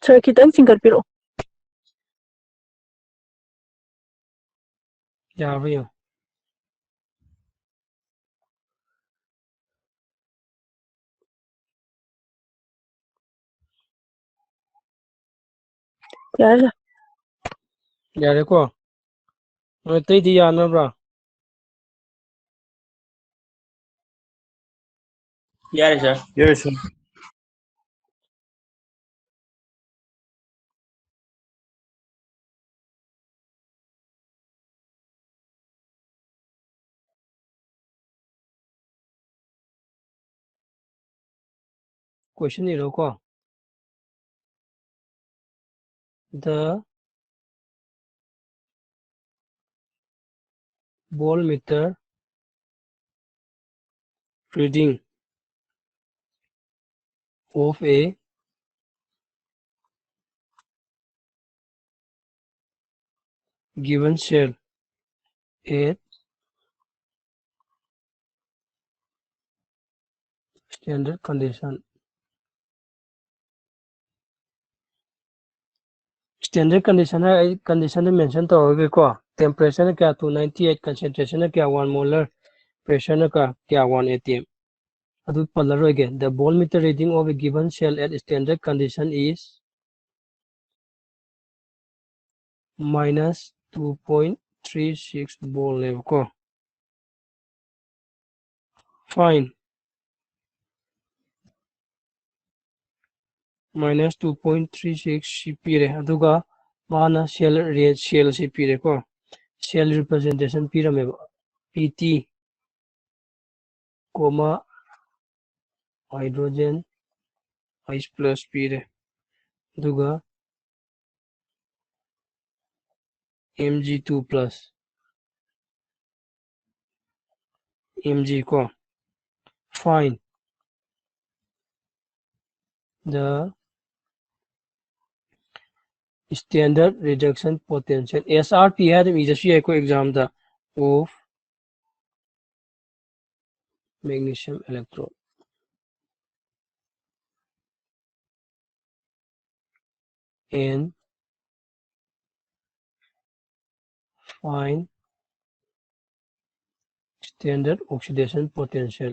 Sir, ꯈꯤꯇꯪ ꯆꯤꯡꯈꯠꯄꯤꯔꯛꯑꯣ꯫ ꯌꯥꯕ꯭ꯔꯥ ꯌꯦꯡꯉꯣ꯫ ꯌꯥꯔꯦ, sir꯫ ꯌꯥꯔꯦꯀꯣ? ꯅꯣꯏ ꯑꯇꯩꯗꯤ ꯌꯥꯅꯕ꯭ꯔꯥ? ꯌꯥꯔꯦ, sir꯫ ꯌꯥꯔꯦ, sir꯫ Question ꯏꯔꯣꯀꯣ꯫ The voltmeter reading of a given cell at standard condition꯫ Standard condition ꯍꯥꯏ ꯑꯩ condition ꯗ mention ꯇꯧꯔꯒꯦꯀꯣ꯫ Temperature ꯅ ꯀꯌꯥ? Two ninety eight꯫ Concentration ꯅ ꯀꯌꯥ? One molar꯫ Pressure ꯅ ꯀꯌꯥ? One atm꯫ ꯑꯗꯨ ꯄꯜꯂꯔꯣꯏꯒꯦ꯫ The voltmeter reading of a given cell at standard condition is minus two point three six volt ꯅꯦꯕꯀꯣ꯫ Find minus two point three six ꯁꯤ ꯄꯤꯔꯦ꯫ ꯑꯗꯨꯒ ꯃꯥꯅ cell ꯔꯦ-, cell ꯁꯤ ꯄꯤꯔꯦꯀꯣ꯫ Cell representation ꯄꯤꯔꯝꯃꯦꯕ꯫ P T, comma, hydrogen H plus ꯄꯤꯔꯦ꯫ ꯑꯗꯨꯒ M G two plus, M G ꯀꯣ, find the standard reduction potential, S R P ꯍꯥꯏꯅ ꯑꯗꯨꯝ ꯏꯖꯁꯨ ꯌꯥꯏꯀꯣ exam the, of magnesium electrode and find standard oxidation potential꯫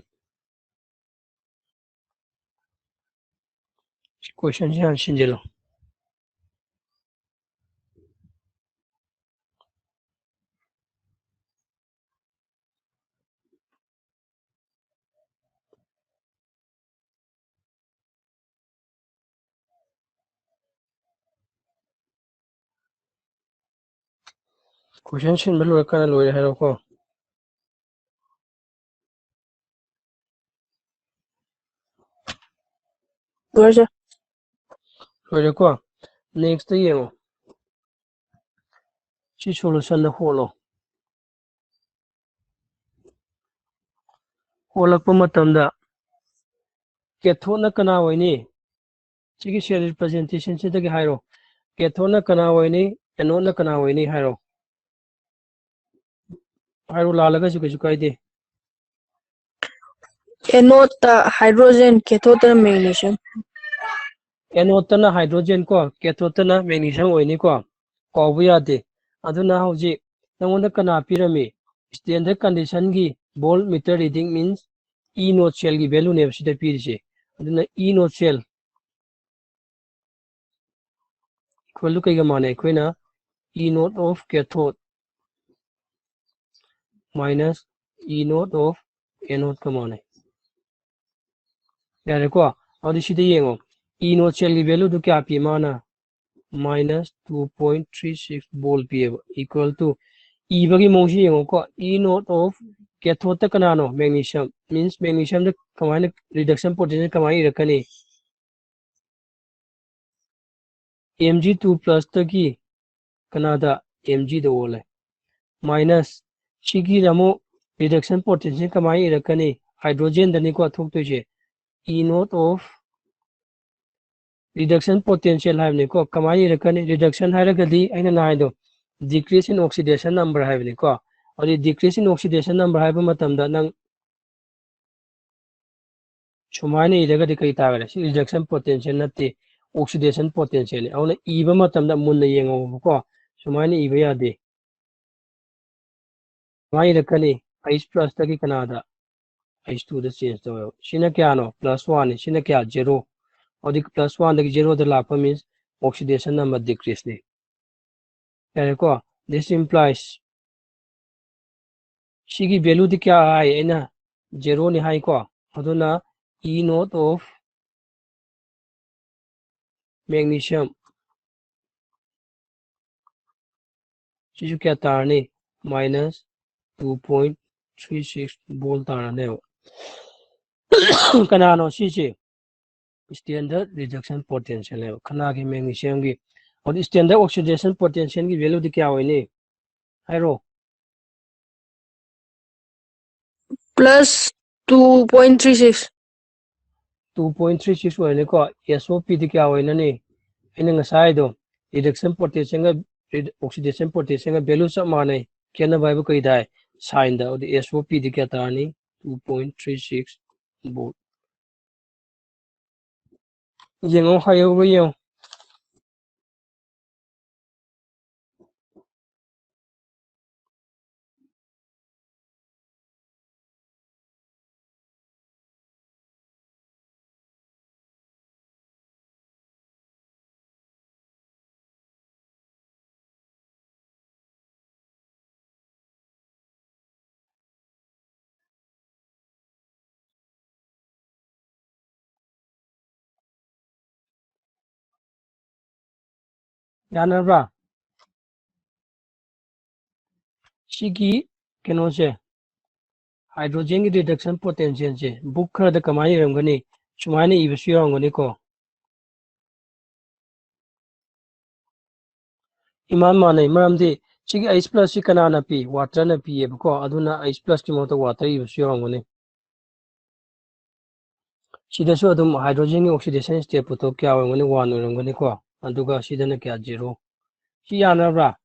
Question ꯁꯤ ꯍꯥꯟꯅ ꯁꯤꯟꯖꯤꯜꯂꯣ꯫ Question ꯁꯤꯟꯕ ꯂꯣꯏꯔꯀꯥꯟꯗ ꯂꯣꯏꯔꯦ ꯍꯥꯏꯔꯣꯀꯣ꯫ ꯂꯣꯏꯔꯦ, sir꯫ ꯂꯣꯏꯔꯦꯀꯣ? Next ꯇ ꯌꯦꯡꯉꯣ꯫ ꯁꯤ solution ꯗ ꯍꯣꯠꯂꯣ꯫ ꯍꯣꯠꯂꯛꯄ ꯃꯇꯝꯗ cathode ꯅ ꯀꯅꯥ ꯑꯣꯏꯅꯤ? ꯁꯤꯒꯤ cell representation ꯁꯤꯗꯒꯤ ꯍꯥꯏꯔꯣ꯫ Cathode ꯅ ꯀꯅꯥ ꯑꯣꯏꯅꯤ? Anode ꯅ ꯀꯅꯥ ꯑꯣꯏꯅꯤ ꯍꯥꯏꯔꯣ꯫ ꯍꯥꯏꯔꯣ, ꯂꯥꯜꯂꯒꯁꯨ ꯀꯩꯁꯨ ꯀꯥꯏꯗꯦ꯫ Anode ꯇ hydrogen, cathode ꯇꯅ magnesium꯫ Anode ꯇꯅ hydrogen ꯀꯣ, cathode ꯇꯅ magnesium ꯑꯣꯏꯅꯤꯀꯣ, ꯀꯥꯎꯕ ꯌꯥꯗꯦ꯫ ꯑꯗꯨꯅ ꯍꯧꯖꯤꯛ ꯅꯉꯣꯟꯗ ꯀꯅꯥ ꯄꯤꯔꯝꯃꯤ? Standard condition ꯒꯤ volt meter reading means E naught cell ꯒꯤ value ꯅꯦꯕ ꯁꯤꯗ ꯄꯤꯔꯤꯁꯦ꯫ ꯑꯗꯨꯅ E naught cell equal to ꯀꯩꯒ ꯃꯥꯟꯅꯩ? ꯑꯩꯈꯣꯏꯅ E naught of cathode minus E naught of anode ꯀ ꯃꯥꯟꯅꯩ꯫ ꯌꯥꯔꯦꯀꯣ? ꯑꯗꯨꯗꯤ ꯁꯤꯗ ꯌꯦꯡꯉꯣ, E naught cell ꯒꯤ value ꯗꯨ ꯀꯌꯥ ꯄꯤ? ꯃꯥꯅ minus two point three six volt ꯄꯤꯌꯦꯕ, equal to, ꯏꯕꯒꯤ ꯃꯑꯣꯡꯁꯤ ꯌꯦꯡꯉꯣꯀꯣ, E naught of cathode ꯇ ꯀꯅꯥꯅꯣ? Magnesium꯫ Means magnesium ꯗ ꯀꯃꯥꯏꯅ reduction potential ꯀꯃꯥꯏꯅ ꯏꯔꯛꯀꯅꯤ? Mg two plus ꯇꯒꯤ ꯀꯅꯥꯗ? Mg ꯗ ꯑꯣꯜꯂꯦ꯫ Minus ꯁꯤꯒꯤꯗ ꯑꯃꯨꯛ reduction potential ꯀꯃꯥꯏꯅ ꯏꯔꯛꯀꯅꯤ? Hydrogen ꯗꯅꯤꯀꯣ ꯊꯣꯛꯇꯣꯏꯁꯦ꯫ E naught of reduction potential ꯍꯥꯏꯕꯅꯤꯀꯣ꯫ ꯀꯃꯥꯏꯅ ꯏꯔꯛꯀꯅꯤ? Reduction ꯍꯥꯏꯔꯒꯗꯤ ꯑꯩꯅ ꯅꯍꯥꯟꯗꯣ decrease in oxidation number ꯍꯥꯏꯕꯅꯤꯀꯣ꯫ ꯑꯗꯨꯗꯤ decrease in oxidation number ꯍꯥꯏꯕ ꯃꯇꯝꯗ ꯅꯪ ꯁꯨꯃꯥꯏꯅ ꯏꯔꯒꯗꯤ ꯀꯔꯤ ꯇꯥꯒꯗ꯭ꯔꯦ? ꯁꯤ reduction potential ꯅꯠꯇꯦ, oxidation potential ꯅꯤ꯫ ꯑꯗꯨꯅ ꯏꯕ ꯃꯇꯝꯗ ꯃꯨꯟꯅ ꯌꯦꯡꯉꯧꯕꯀꯣ, ꯁꯨꯃꯥꯏꯅ ꯏꯕ ꯌꯥꯗꯦ꯫ ꯁꯨꯃꯥꯏꯅ ꯏꯔꯛꯀꯅꯤ, H plus ꯇꯒꯤ ꯀꯅꯥꯗ? H two ꯗ change ꯇꯧꯋꯦꯕ꯫ ꯁꯤꯅ ꯀꯌꯥꯅꯣ? Plus one ꯅꯤ꯫ ꯁꯤꯅ ꯀꯌꯥ? Zero꯫ ꯑꯗꯨꯗꯤ plus one ꯗꯒꯤ zero ꯗ ꯂꯥꯛꯄ means oxidation number decrease ꯅꯤ꯫ ꯌꯥꯔꯦꯀꯣ? This implies ꯁꯤꯒꯤ value ꯗꯤ ꯀꯌꯥ ꯍꯥꯏ? ꯑꯩꯅ zero ꯅꯤ ꯍꯥꯏꯀꯣ꯫ ꯑꯗꯨꯅ E naught of magnesium ꯁꯤꯁꯨ ꯀꯌꯥ ꯇꯥꯔꯅꯤ? Minus two point three six volt ꯇꯥꯔꯅꯦꯕ꯫ ꯀꯅꯥꯅꯣ ꯁꯤꯁꯦ? Standard reduction potential ꯅꯦꯕ, ꯀꯅꯥꯒꯤ? Magnesium ꯒꯤ꯫ ꯑꯗꯨ standard oxidation potential ꯒꯤ value ꯗꯤ ꯀꯌꯥ ꯑꯣꯏꯅꯤ? ꯍꯥꯏꯔꯣ꯫ Plus two point three six. Two point three six ꯑꯣꯏꯔꯅꯤꯀꯣ꯫ S O P ꯗꯤ ꯀꯌꯥ ꯑꯣꯏꯅꯅꯤ? ꯑꯩꯅ ꯉꯁꯥꯏꯗꯣ reduction potential ꯒ red-, oxidation potential ꯒ value ꯆꯞ ꯃꯥꯟꯅꯩ꯫ ꯈꯦꯠꯅꯕ ꯍꯥꯏꯕꯨ ꯀꯔꯤ ꯇꯥꯏ? Sign ꯗ꯫ ꯑꯗꯨꯗꯤ S O P ꯗꯤ ꯀꯌꯥ ꯇꯥꯔꯅꯤ? Two point three six volt꯫ ꯌꯦꯡꯉꯣ, ꯍꯥꯏꯍꯧꯕ꯭ꯔꯥ ꯌꯦꯡꯉꯣ꯫ ꯌꯥꯅꯔꯕ꯭ꯔꯥ? ꯁꯤꯒꯤ ꯀꯩꯅꯣꯁꯦ, ꯍꯥꯏꯗ꯭ꯔꯣꯖꯦꯟꯒꯤ ꯔꯤꯗꯛꯁꯟ ꯄꯣꯇꯦꯟꯁꯤꯌꯦꯜꯁꯦ ꯕꯨꯛ ꯈꯔꯗ ꯀꯃꯥꯏꯅ ꯏꯔꯝꯒꯅꯤ? ꯁꯨꯃꯥꯏꯅ ꯏꯕꯁꯨ ꯌꯥꯎꯔꯝꯒꯅꯤꯀꯣ꯫ ꯏꯃꯥꯟ ꯃꯥꯟꯅꯩ, ꯃꯔꯝꯗꯤ ꯁꯤꯒꯤ H plus ꯁꯤ ꯀꯅꯥꯅ ꯄꯤ? ꯋꯥꯇꯔꯅ ꯄꯤꯌꯦꯕꯀꯣ꯫ ꯑꯗꯨꯅ H plus ꯀꯤ ꯃꯍꯨꯠꯇ ꯋꯥꯇꯔ ꯏꯕꯁꯨ ꯌꯥꯎꯔꯝꯒꯅꯤ꯫ ꯁꯤꯗꯁꯨ ꯑꯗꯨꯝ ꯍꯥꯏꯗ꯭ꯔꯣꯖꯦꯟꯒꯤ ꯑꯣꯛꯁꯤꯗꯦꯁꯟ ꯁ꯭ꯇꯦꯠ ꯄꯨꯊꯣꯛ ꯀꯌꯥ ꯑꯣꯏꯔꯝꯒꯅꯤ? ꯋꯥꯟ ꯑꯣꯏꯔꯝꯒꯅꯤꯀꯣ꯫ ꯑꯗꯨꯒ ꯁꯤꯗꯅ ꯀꯌꯥ? ꯖꯤꯔꯣ꯫ ꯁꯤ ꯌꯥꯅꯕ꯭ꯔꯥ?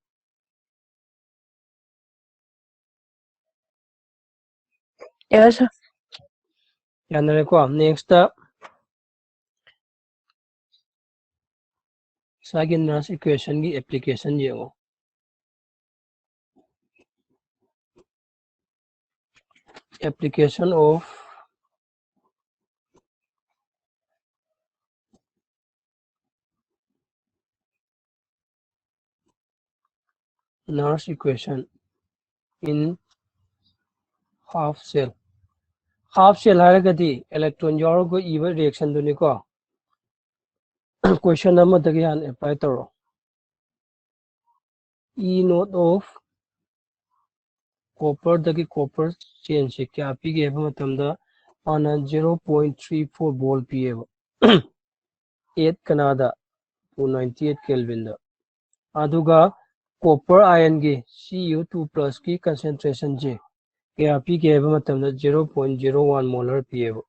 Yes, sir. ꯌꯥꯅꯔꯦꯀꯣ꯫ ꯅꯦꯛꯁꯇ ꯉꯁꯥꯏꯒꯤ ꯅꯔꯁ ꯏꯀ꯭ꯋꯦꯁꯟꯒꯤ ꯑꯦꯄ꯭ꯂꯤꯀꯦꯁꯟ ꯌꯦꯡꯉꯣ꯫ Application of Nernst equation in half shell. Half shell ꯍꯥꯏꯔꯒꯗꯤ electron ꯌꯥꯎꯔꯒ ꯏꯕ ꯔꯤꯌꯦꯛꯁꯟꯗꯨꯅꯤꯀꯣ꯫ ꯀꯣꯏꯁꯟ ꯑꯃꯗꯒꯤ ꯍꯥꯟꯅ ꯑꯦꯄ꯭ꯂꯥꯏ ꯇꯧꯔꯣ꯫ E naught of copper ꯗꯒꯤ copper change ꯁꯦ ꯀꯌꯥ ꯄꯤꯒꯦ ꯍꯥꯏꯕ ꯃꯇꯝꯗ ꯃꯥꯅ zero point three four volt ꯄꯤꯌꯦꯕ꯫ At ꯀꯅꯥꯗ? Two ninety eight Kelvin ꯗ꯫ ꯑꯗꯨꯒ copper ion ꯒꯤ Cu two plus ꯀꯤ concentration ꯁꯦ ꯀꯌꯥ ꯄꯤꯒꯦ ꯍꯥꯏꯕ ꯃꯇꯝꯗ zero point zero one molar ꯄꯤꯌꯦꯕ꯫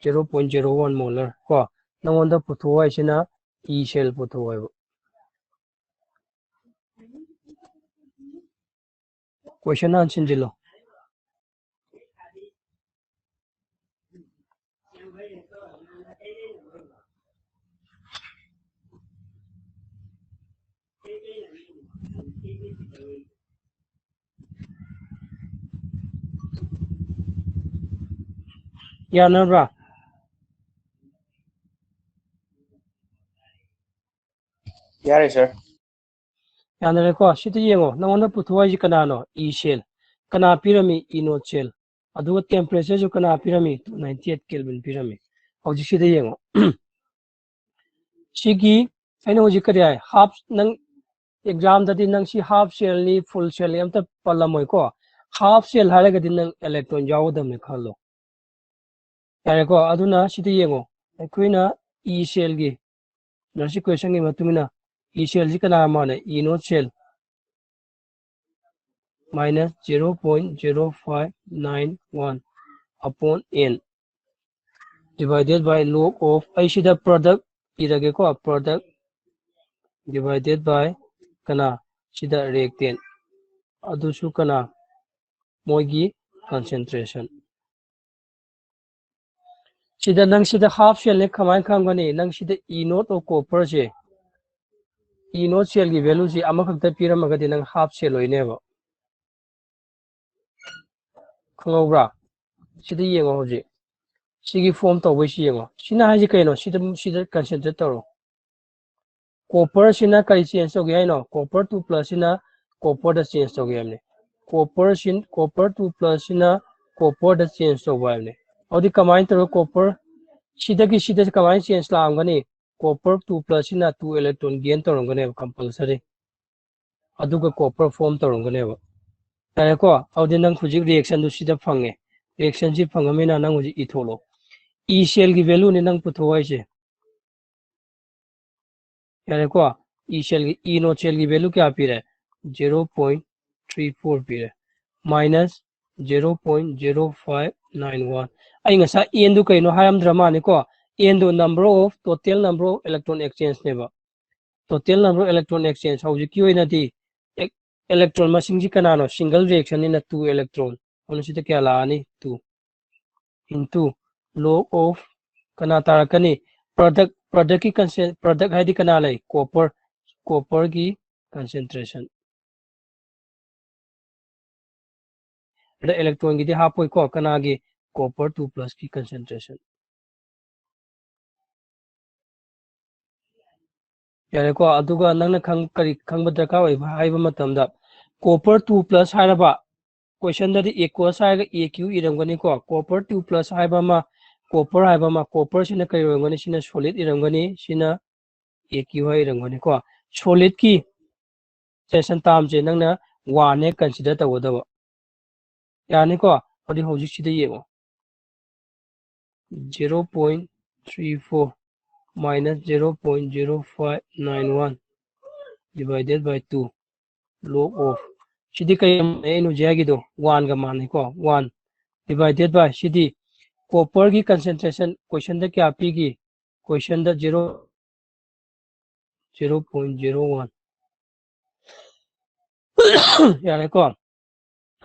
Zero point zero one molar ꯀꯣ꯫ ꯅꯉꯣꯟꯗ ꯄꯨꯊꯣꯛꯑꯣ ꯍꯥꯏꯁꯤꯅ E shell ꯄꯨꯊꯣꯛꯑꯣ ꯍꯥꯏꯕ꯫ ꯀꯣꯏꯁꯟ ꯍꯥꯟꯅ ꯁꯤꯟꯖꯤꯜꯂꯣ꯫ ꯌꯥꯅꯕ꯭ꯔꯥ? ꯌꯥꯔꯦ, ꯁꯥꯔ꯫ ꯌꯥꯅꯔꯦꯀꯣ꯫ ꯁꯤꯗ ꯌꯦꯡꯉꯣ, ꯅꯉꯣꯟꯗ ꯄꯨꯊꯣꯛ ꯍꯥꯏꯁꯤ ꯀꯅꯥꯅꯣ? E shell꯫ ꯀꯅꯥ ꯄꯤꯔꯝꯃꯤ? E naught shell꯫ ꯑꯗꯨꯒ temperature ꯁꯨ ꯀꯅꯥ ꯄꯤꯔꯝꯃꯤ? Two ninety eight Kelvin ꯄꯤꯔꯝꯃꯤ꯫ ꯍꯧꯖꯤꯛ ꯁꯤꯗ ꯌꯦꯡꯉꯣ꯫ ꯁꯤꯒꯤ ꯑꯩꯅ ꯍꯧꯖꯤꯛ ꯀꯔꯤ ꯍꯥꯏ? Half, ꯅꯪ exam ꯗꯗꯤ ꯅꯪ ꯁꯤ half shell ꯅꯤ, full shell ꯅꯤ ꯑꯝꯇ ꯄꯜꯂꯝꯃꯣꯏꯀꯣ꯫ Half shell ꯍꯥꯏꯔꯒꯗꯤ ꯅꯪ electron ꯌꯥꯎꯒꯗꯕꯅꯤ ꯈꯜꯂꯣ꯫ ꯌꯥꯔꯦꯀꯣ? ꯑꯗꯨꯅ ꯁꯤꯗ ꯌꯦꯡꯉꯣ꯫ ꯑꯩꯈꯣꯏꯅ E shell ꯒꯤ, ꯅꯔꯁꯤ question ꯒꯤ ꯃꯇꯨꯡ ꯏꯟꯅ E shell ꯁꯤ ꯀꯅꯥ ꯃꯥꯟꯅꯩ? E naught shell minus zero point zero five nine one upon N divided by log of, ꯑꯩ ꯁꯤꯗ product ꯏꯔꯒꯦꯀꯣ, product divided by ꯀꯅꯥ? ꯁꯤꯗ reactant꯫ ꯑꯗꯨꯁꯨ ꯀꯅꯥ? ꯃꯣꯏꯒꯤ concentration꯫ ꯁꯤꯗ ꯅꯪ ꯁꯤꯗ half shell ꯅꯦ ꯀꯃꯥꯏꯅ ꯈꯪꯒꯅꯤ? ꯅꯪ ꯁꯤꯗ E naught of copper say, E naught shell ꯒꯤ value ꯁꯤ ꯑꯃꯈꯛꯇ ꯄꯤꯔꯝꯃꯒꯗꯤ ꯅꯪ half shell ꯑꯣꯏꯅꯦꯕ꯫ ꯈꯪꯍꯧꯕ꯭ꯔꯥ? ꯁꯤꯗ ꯌꯦꯡꯉꯣ ꯍꯧꯖꯤꯛ꯫ ꯁꯤꯒꯤ form ꯇꯧꯕꯩꯁꯤ ꯌꯦꯡꯉꯣ꯫ ꯁꯤꯅ ꯍꯥꯏꯁꯦ ꯀꯩꯅꯣ? ꯁꯤꯗ, ꯁꯤꯗ concentrate ꯇꯧꯔꯣ꯫ Copper ꯁꯤꯅ ꯀꯔꯤ change ꯇꯧꯒꯦ ꯍꯥꯏꯅꯣ? Copper two plus ꯁꯤꯅ copper ꯗ change ꯇꯧꯒꯦ ꯍꯥꯏꯕꯅꯤ꯫ Copper ꯁꯤ, copper two plus ꯁꯤꯅ copper ꯗ change ꯇꯧꯕ ꯍꯥꯏꯕꯅꯤ꯫ ꯑꯗꯨꯗꯤ ꯀꯃꯥꯏꯅ ꯇꯧꯔꯒ copper ꯁꯤꯗꯒꯤ ꯁꯤꯗ ꯀꯃꯥꯏꯅ change ꯂꯥꯛꯑꯝꯒꯅꯤ? Copper two plus ꯁꯤꯅ two electron gain ꯇꯧꯔꯝꯒꯅꯦꯕ compulsory꯫ ꯑꯗꯨꯒ copper form ꯇꯧꯔꯝꯒꯅꯦꯕ꯫ ꯌꯥꯔꯦꯀꯣ? ꯑꯗꯨꯗꯤ ꯅꯪ ꯍꯧꯖꯤꯛ reaction ꯗꯨ ꯁꯤꯗ ꯐꯪꯉꯦ꯫ Reaction ꯁꯤ ꯐꯪꯉꯃꯤꯅ ꯅꯪ ꯍꯧꯖꯤꯛ ꯏꯊꯣꯛꯂꯣ꯫ E shell ꯒꯤ value ꯅꯤ ꯅꯪ ꯄꯨꯊꯣꯛꯑꯣ ꯍꯥꯏꯁꯦ꯫ ꯌꯥꯔꯦꯀꯣ? E shell ꯒꯤ, E naught shell ꯒꯤ value ꯀꯌꯥ ꯄꯤꯔꯦ? Zero point three four ꯄꯤꯔꯦ꯫ Minus zero point zero five nine one꯫ ꯑꯩ ꯉꯁꯥꯏ N ꯗꯨ ꯀꯩꯅꯣ ꯍꯥꯏꯔꯝꯗ꯭ꯔ ꯃꯥꯅꯤꯀꯣ? N do number of, total number of electron exchange ꯅꯦꯕ꯫ Total number of electron exchange ꯍꯧꯖꯤꯛꯀꯤ ꯑꯣꯏꯅꯗꯤ ec-, electron ꯃꯁꯤꯡꯁꯤ ꯀꯅꯥꯅꯣ? Single reaction ꯅꯤꯅ two electron꯫ ꯑꯗꯨꯅ ꯁꯤꯗ ꯀꯌꯥ ꯂꯥꯛꯑꯅꯤ? Two into log of ꯀꯅꯥ ꯇꯥꯔꯛꯀꯅꯤ? Product, product ꯀꯤ concen-, product ꯍꯥꯏꯗꯤ ꯀꯅꯥ ꯂꯩ? Copper, copper ꯒꯤ concentration꯫ ꯑꯗ electron ꯒꯤꯗꯤ ꯍꯥꯞꯄꯣꯏꯀꯣ, ꯀꯅꯥꯒꯤ? Copper two plus ꯀꯤ concentration꯫ ꯌꯥꯔꯦꯀꯣ? ꯑꯗꯨꯒ ꯅꯪꯅ ꯈꯪ-, ꯀꯔꯤ ꯈꯪꯕ ꯗꯔꯀꯥꯔ ꯑꯣꯏꯕ ꯍꯥꯏꯕ ꯃꯇꯝꯗ, copper two plus ꯍꯥꯏꯔꯕ, question ꯗꯗꯤ aqueous ꯍꯥꯏꯔꯒ A Q ꯏꯔꯝꯒꯅꯤꯀꯣ꯫ Copper two plus ꯍꯥꯏꯕ ꯑꯃ, copper ꯍꯥꯏꯕ ꯑꯃ, copper ꯁꯤꯅ ꯀꯔꯤ ꯑꯣꯏꯔꯝꯒꯅꯤ? ꯁꯤꯅ solid ꯏꯔꯝꯒꯅꯤ, ꯁꯤꯅ A Q ꯍꯥꯏꯔꯝꯒꯅꯤꯀꯣ꯫ Solid ꯀꯤ concentration term ꯁꯦ ꯅꯪꯅ one ꯅꯦ consider ꯇꯧꯒꯗꯕ꯫ ꯌꯥꯅꯤꯀꯣ? ꯑꯗꯨꯗꯤ ꯍꯧꯖꯤꯛꯁꯤꯗ ꯌꯦꯡꯉꯣ꯫ Zero point three four minus zero point zero five nine one divided by two log of, ꯁꯤꯗꯤ ꯀꯩ ꯃꯥꯟꯅꯩ? ꯑꯩꯅ ꯍꯧꯖꯤꯛ ꯍꯥꯏꯒꯤꯗꯣ one ꯒ ꯃꯥꯟꯅꯩꯀꯣ꯫ One divided by CD copper ꯒꯤ concentration question ꯗ ꯀꯌꯥ ꯄꯤꯒꯤ? Question ꯗ zero, zero point zero one꯫ ꯌꯥꯔꯦꯀꯣ?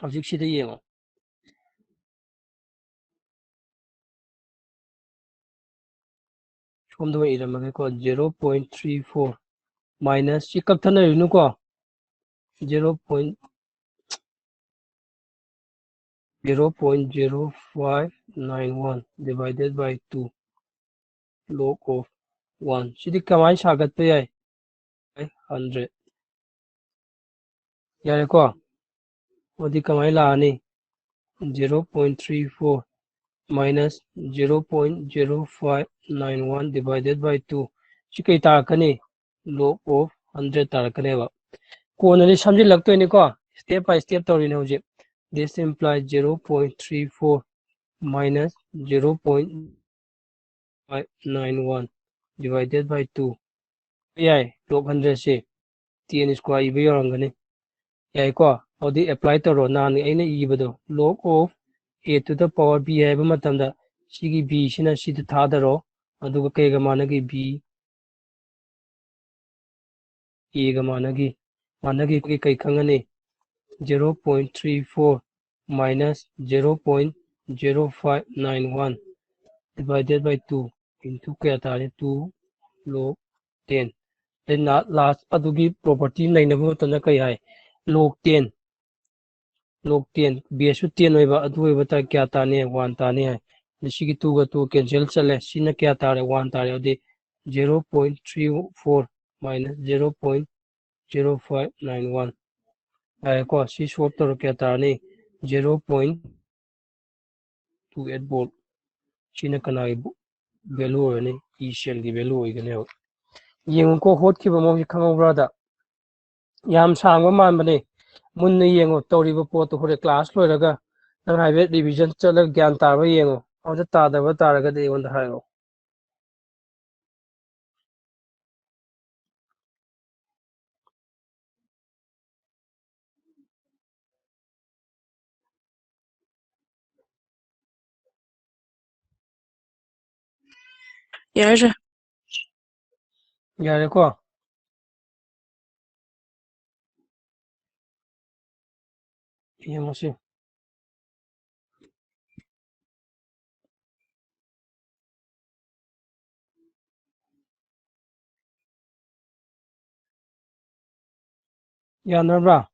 ꯍꯧꯖꯤꯛꯁꯤꯗ ꯌꯦꯡꯉꯣ꯫ ꯁꯣꯝꯗ ꯑꯣꯏꯅ ꯏꯔꯝꯃꯒꯦꯀꯣ꯫ Zero point three four minus ꯁꯤ ꯀꯛꯊꯠꯅꯔꯨꯅꯨꯀꯣ꯫ Zero point, zero point zero five nine one divided by two log of one꯫ ꯁꯤꯗꯤ ꯀꯃꯥꯏꯅ ꯁꯥꯒꯠꯄ ꯌꯥꯏ? Hundred꯫ ꯌꯥꯔꯦꯀꯣ? ꯑꯗꯨꯗꯤ ꯀꯃꯥꯏꯅ ꯂꯥꯛꯑꯅꯤ? Zero point three four minus zero point zero five nine one divided by two꯫ ꯁꯤ ꯀꯩ ꯇꯥꯔꯛꯀꯅꯤ? Log of hundred ꯇꯥꯔꯛꯀꯅꯦꯕ꯫ ꯀꯣꯟꯅꯗꯤ ꯁꯝꯖꯤꯜꯂꯛꯇꯣꯏꯅꯤꯀꯣ, step by step ꯇꯧꯔꯤꯅꯦ ꯍꯧꯖꯤꯛ꯫ This implies zero point three four minus zero point five nine one divided by two꯫ ꯌꯥꯏ, log hundred ꯁꯦ ten square ꯏꯕ ꯌꯥꯎꯔꯝꯒꯅꯤ꯫ ꯌꯥꯏꯀꯣ? ꯑꯗꯨꯗꯤ apply ꯇꯧꯔꯣ꯫ ꯅꯍꯥꯟ ꯑꯩꯅ ꯏꯕꯗꯣ, log of A to the power B ꯍꯥꯏꯕ ꯃꯇꯝꯗ ꯁꯤꯒꯤ B ꯁꯤꯅ ꯁꯤꯗ ꯊꯥꯗꯔꯣ꯫ ꯑꯗꯨꯒ ꯀꯩꯒ ꯃꯥꯟꯅꯒꯦ? B, A ꯒ ꯃꯥꯟꯅꯒꯤ꯫ ꯃꯥꯟꯅꯒꯤ ꯑꯩꯈꯣꯏꯒꯤ ꯀꯩ ꯈꯪꯉꯅꯤ? Zero point three four minus zero point zero five nine one divided by two into ꯀꯌꯥ ꯇꯥꯔꯦ? Two log ten꯫ ꯑꯗꯩ ꯂꯥꯁ ꯑꯗꯨꯒꯤ property ꯅꯩꯅꯕ ꯃꯇꯝꯗ ꯀꯩ ꯍꯥꯏ? Log ten꯫ Log ten, base ꯁꯨ ten ꯑꯣꯏꯕ, ꯑꯗꯨ ꯑꯣꯏꯕ ꯇꯥꯔꯗꯤ ꯀꯌꯥ ꯇꯥꯅꯤ? One ꯇꯥꯅꯤ ꯍꯥꯏ꯫ ꯑꯗ ꯁꯤꯒꯤ two ꯒ two cancel ꯆꯠꯂꯦ꯫ ꯁꯤꯅ ꯀꯌꯥ ꯇꯥꯔꯦ? One ꯇꯥꯔꯦ꯫ ꯑꯗꯨꯗꯤ zero point three four minus zero point zero five nine one꯫ ꯌꯥꯔꯦꯀꯣ? ꯁꯤ solve ꯇꯧꯔ ꯀꯌꯥ ꯇꯥꯔꯅꯤ? Zero point two eight volt꯫ ꯁꯤꯅ ꯀꯅꯥꯒꯤ value ꯑꯣꯏꯔꯅꯤ? E cell ꯒꯤ value ꯑꯣꯏꯒꯅꯦꯕ꯫ ꯌꯦꯡꯉꯨꯀꯣ, ꯍꯣꯠꯈꯤꯕ ꯃꯑꯣꯡꯁꯦ ꯈꯪꯍꯧꯕ꯭ꯔꯥꯗ꯫ ꯌꯥꯝ ꯁꯥꯡꯕ ꯃꯥꯟꯕꯅꯦ꯫ ꯃꯨꯟꯅ ꯌꯦꯡꯉꯣ, ꯇꯧꯔꯤꯕ ꯄꯣꯠꯇꯣ ꯍꯣꯔꯦꯟ ꯀ꯭ꯂꯥꯁ ꯂꯣꯏꯔꯒ ꯅꯪ ꯍꯥꯏꯐꯦꯠ ꯔꯤꯚꯤꯖꯟ ꯆꯠꯂꯒ ꯒ꯭ꯌꯥꯟ ꯇꯥꯕ ꯌꯦꯡꯉꯣ꯫ ꯑꯗꯨ ꯇꯥꯗꯕ ꯇꯥꯔꯒꯗꯤ ꯑꯩꯉꯣꯟꯗ ꯍꯥꯏꯔꯛꯑꯣ꯫ ꯌꯥꯔꯦ, ꯁꯥꯔ꯫ ꯌꯥꯔꯦꯀꯣ? ꯌꯦꯡꯉꯁꯤ꯫ ꯌꯥꯅꯔꯕ꯭ꯔꯥ?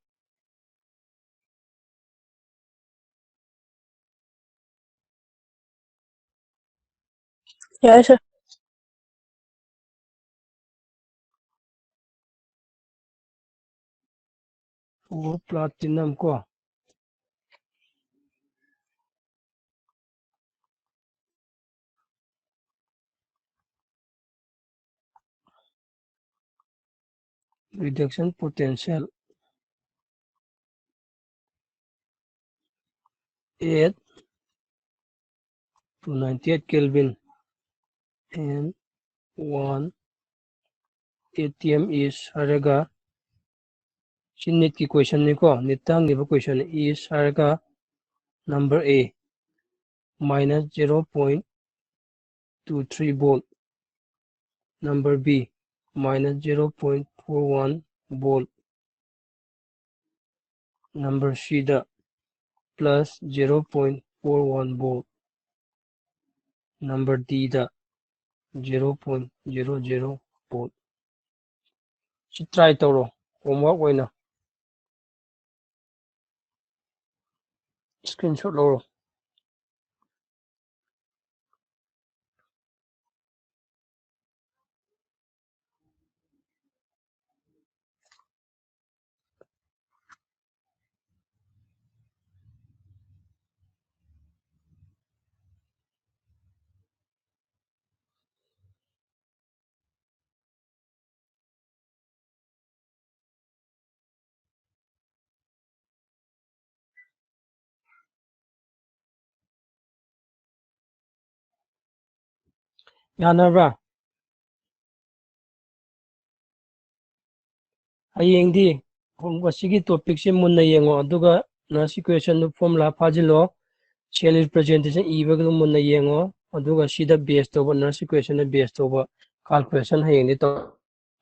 ꯌꯥꯔꯦ, ꯁꯥꯔ꯫ Four platinum ꯀꯣ꯫ Reduction potential at two ninety-eight Kelvin and one atm is ꯍꯥꯏꯔꯒ, ꯁꯤ ꯅꯤꯠꯀꯤ ꯀꯣꯏꯁꯟꯅꯤꯀꯣ, ꯅꯤꯠꯇ ꯍꯪꯉꯤꯕ ꯀꯣꯏꯁꯟ꯫ Is ꯍꯥꯏꯔꯒ number A, minus zero point two three volt, number B, minus zero point four one volt, number C the plus zero point four one volt, number D the zero point zero zero volt꯫ ꯁꯤ try ꯇꯧꯔꯣ, homework ꯑꯣꯏꯅ screenshot ꯂꯧꯔꯣ꯫ ꯌꯥꯅꯕ꯭ꯔꯥ? ꯍꯌꯦꯡꯗꯤ ꯃꯁꯤꯒꯤ ꯇꯣꯄꯤꯛꯁꯦ ꯃꯨꯟꯅ ꯌꯦꯡꯉꯣ, ꯑꯗꯨꯒ nurse ꯏꯀ꯭ꯋꯦꯁꯟꯗꯨ formula ꯐꯥꯖꯤꯜꯂꯣ, ꯁꯦꯜ representation ꯏꯕꯒꯤꯗꯨ ꯃꯨꯟꯅ ꯌꯦꯡꯉꯣ, ꯑꯗꯨꯒ ꯁꯤꯗ ꯕꯦꯁ ꯇꯧꯕ, ꯅꯔꯁ ꯏꯀ꯭ꯋꯦꯁꯟꯗ ꯕꯦꯁ ꯇꯧꯕ ꯀꯥꯜꯀꯨꯂꯦꯁꯟ ꯍꯌꯦꯡꯗꯤ ꯇꯧ꯫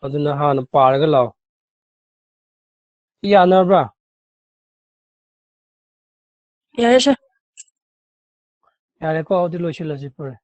ꯑꯗꯨꯅ ꯍꯥꯟꯅ ꯄꯥꯔꯒ ꯂꯥꯛꯑꯣ꯫ ꯁꯤ ꯌꯥꯅꯕ꯭ꯔꯥ? ꯌꯥꯔꯦ ꯁꯥꯔ꯫ ꯌꯥꯔꯦꯀꯣ, ꯑꯗꯨꯗꯤ ꯂꯣꯏꯁꯤꯜꯂꯁꯤ, ꯐꯔꯦ꯫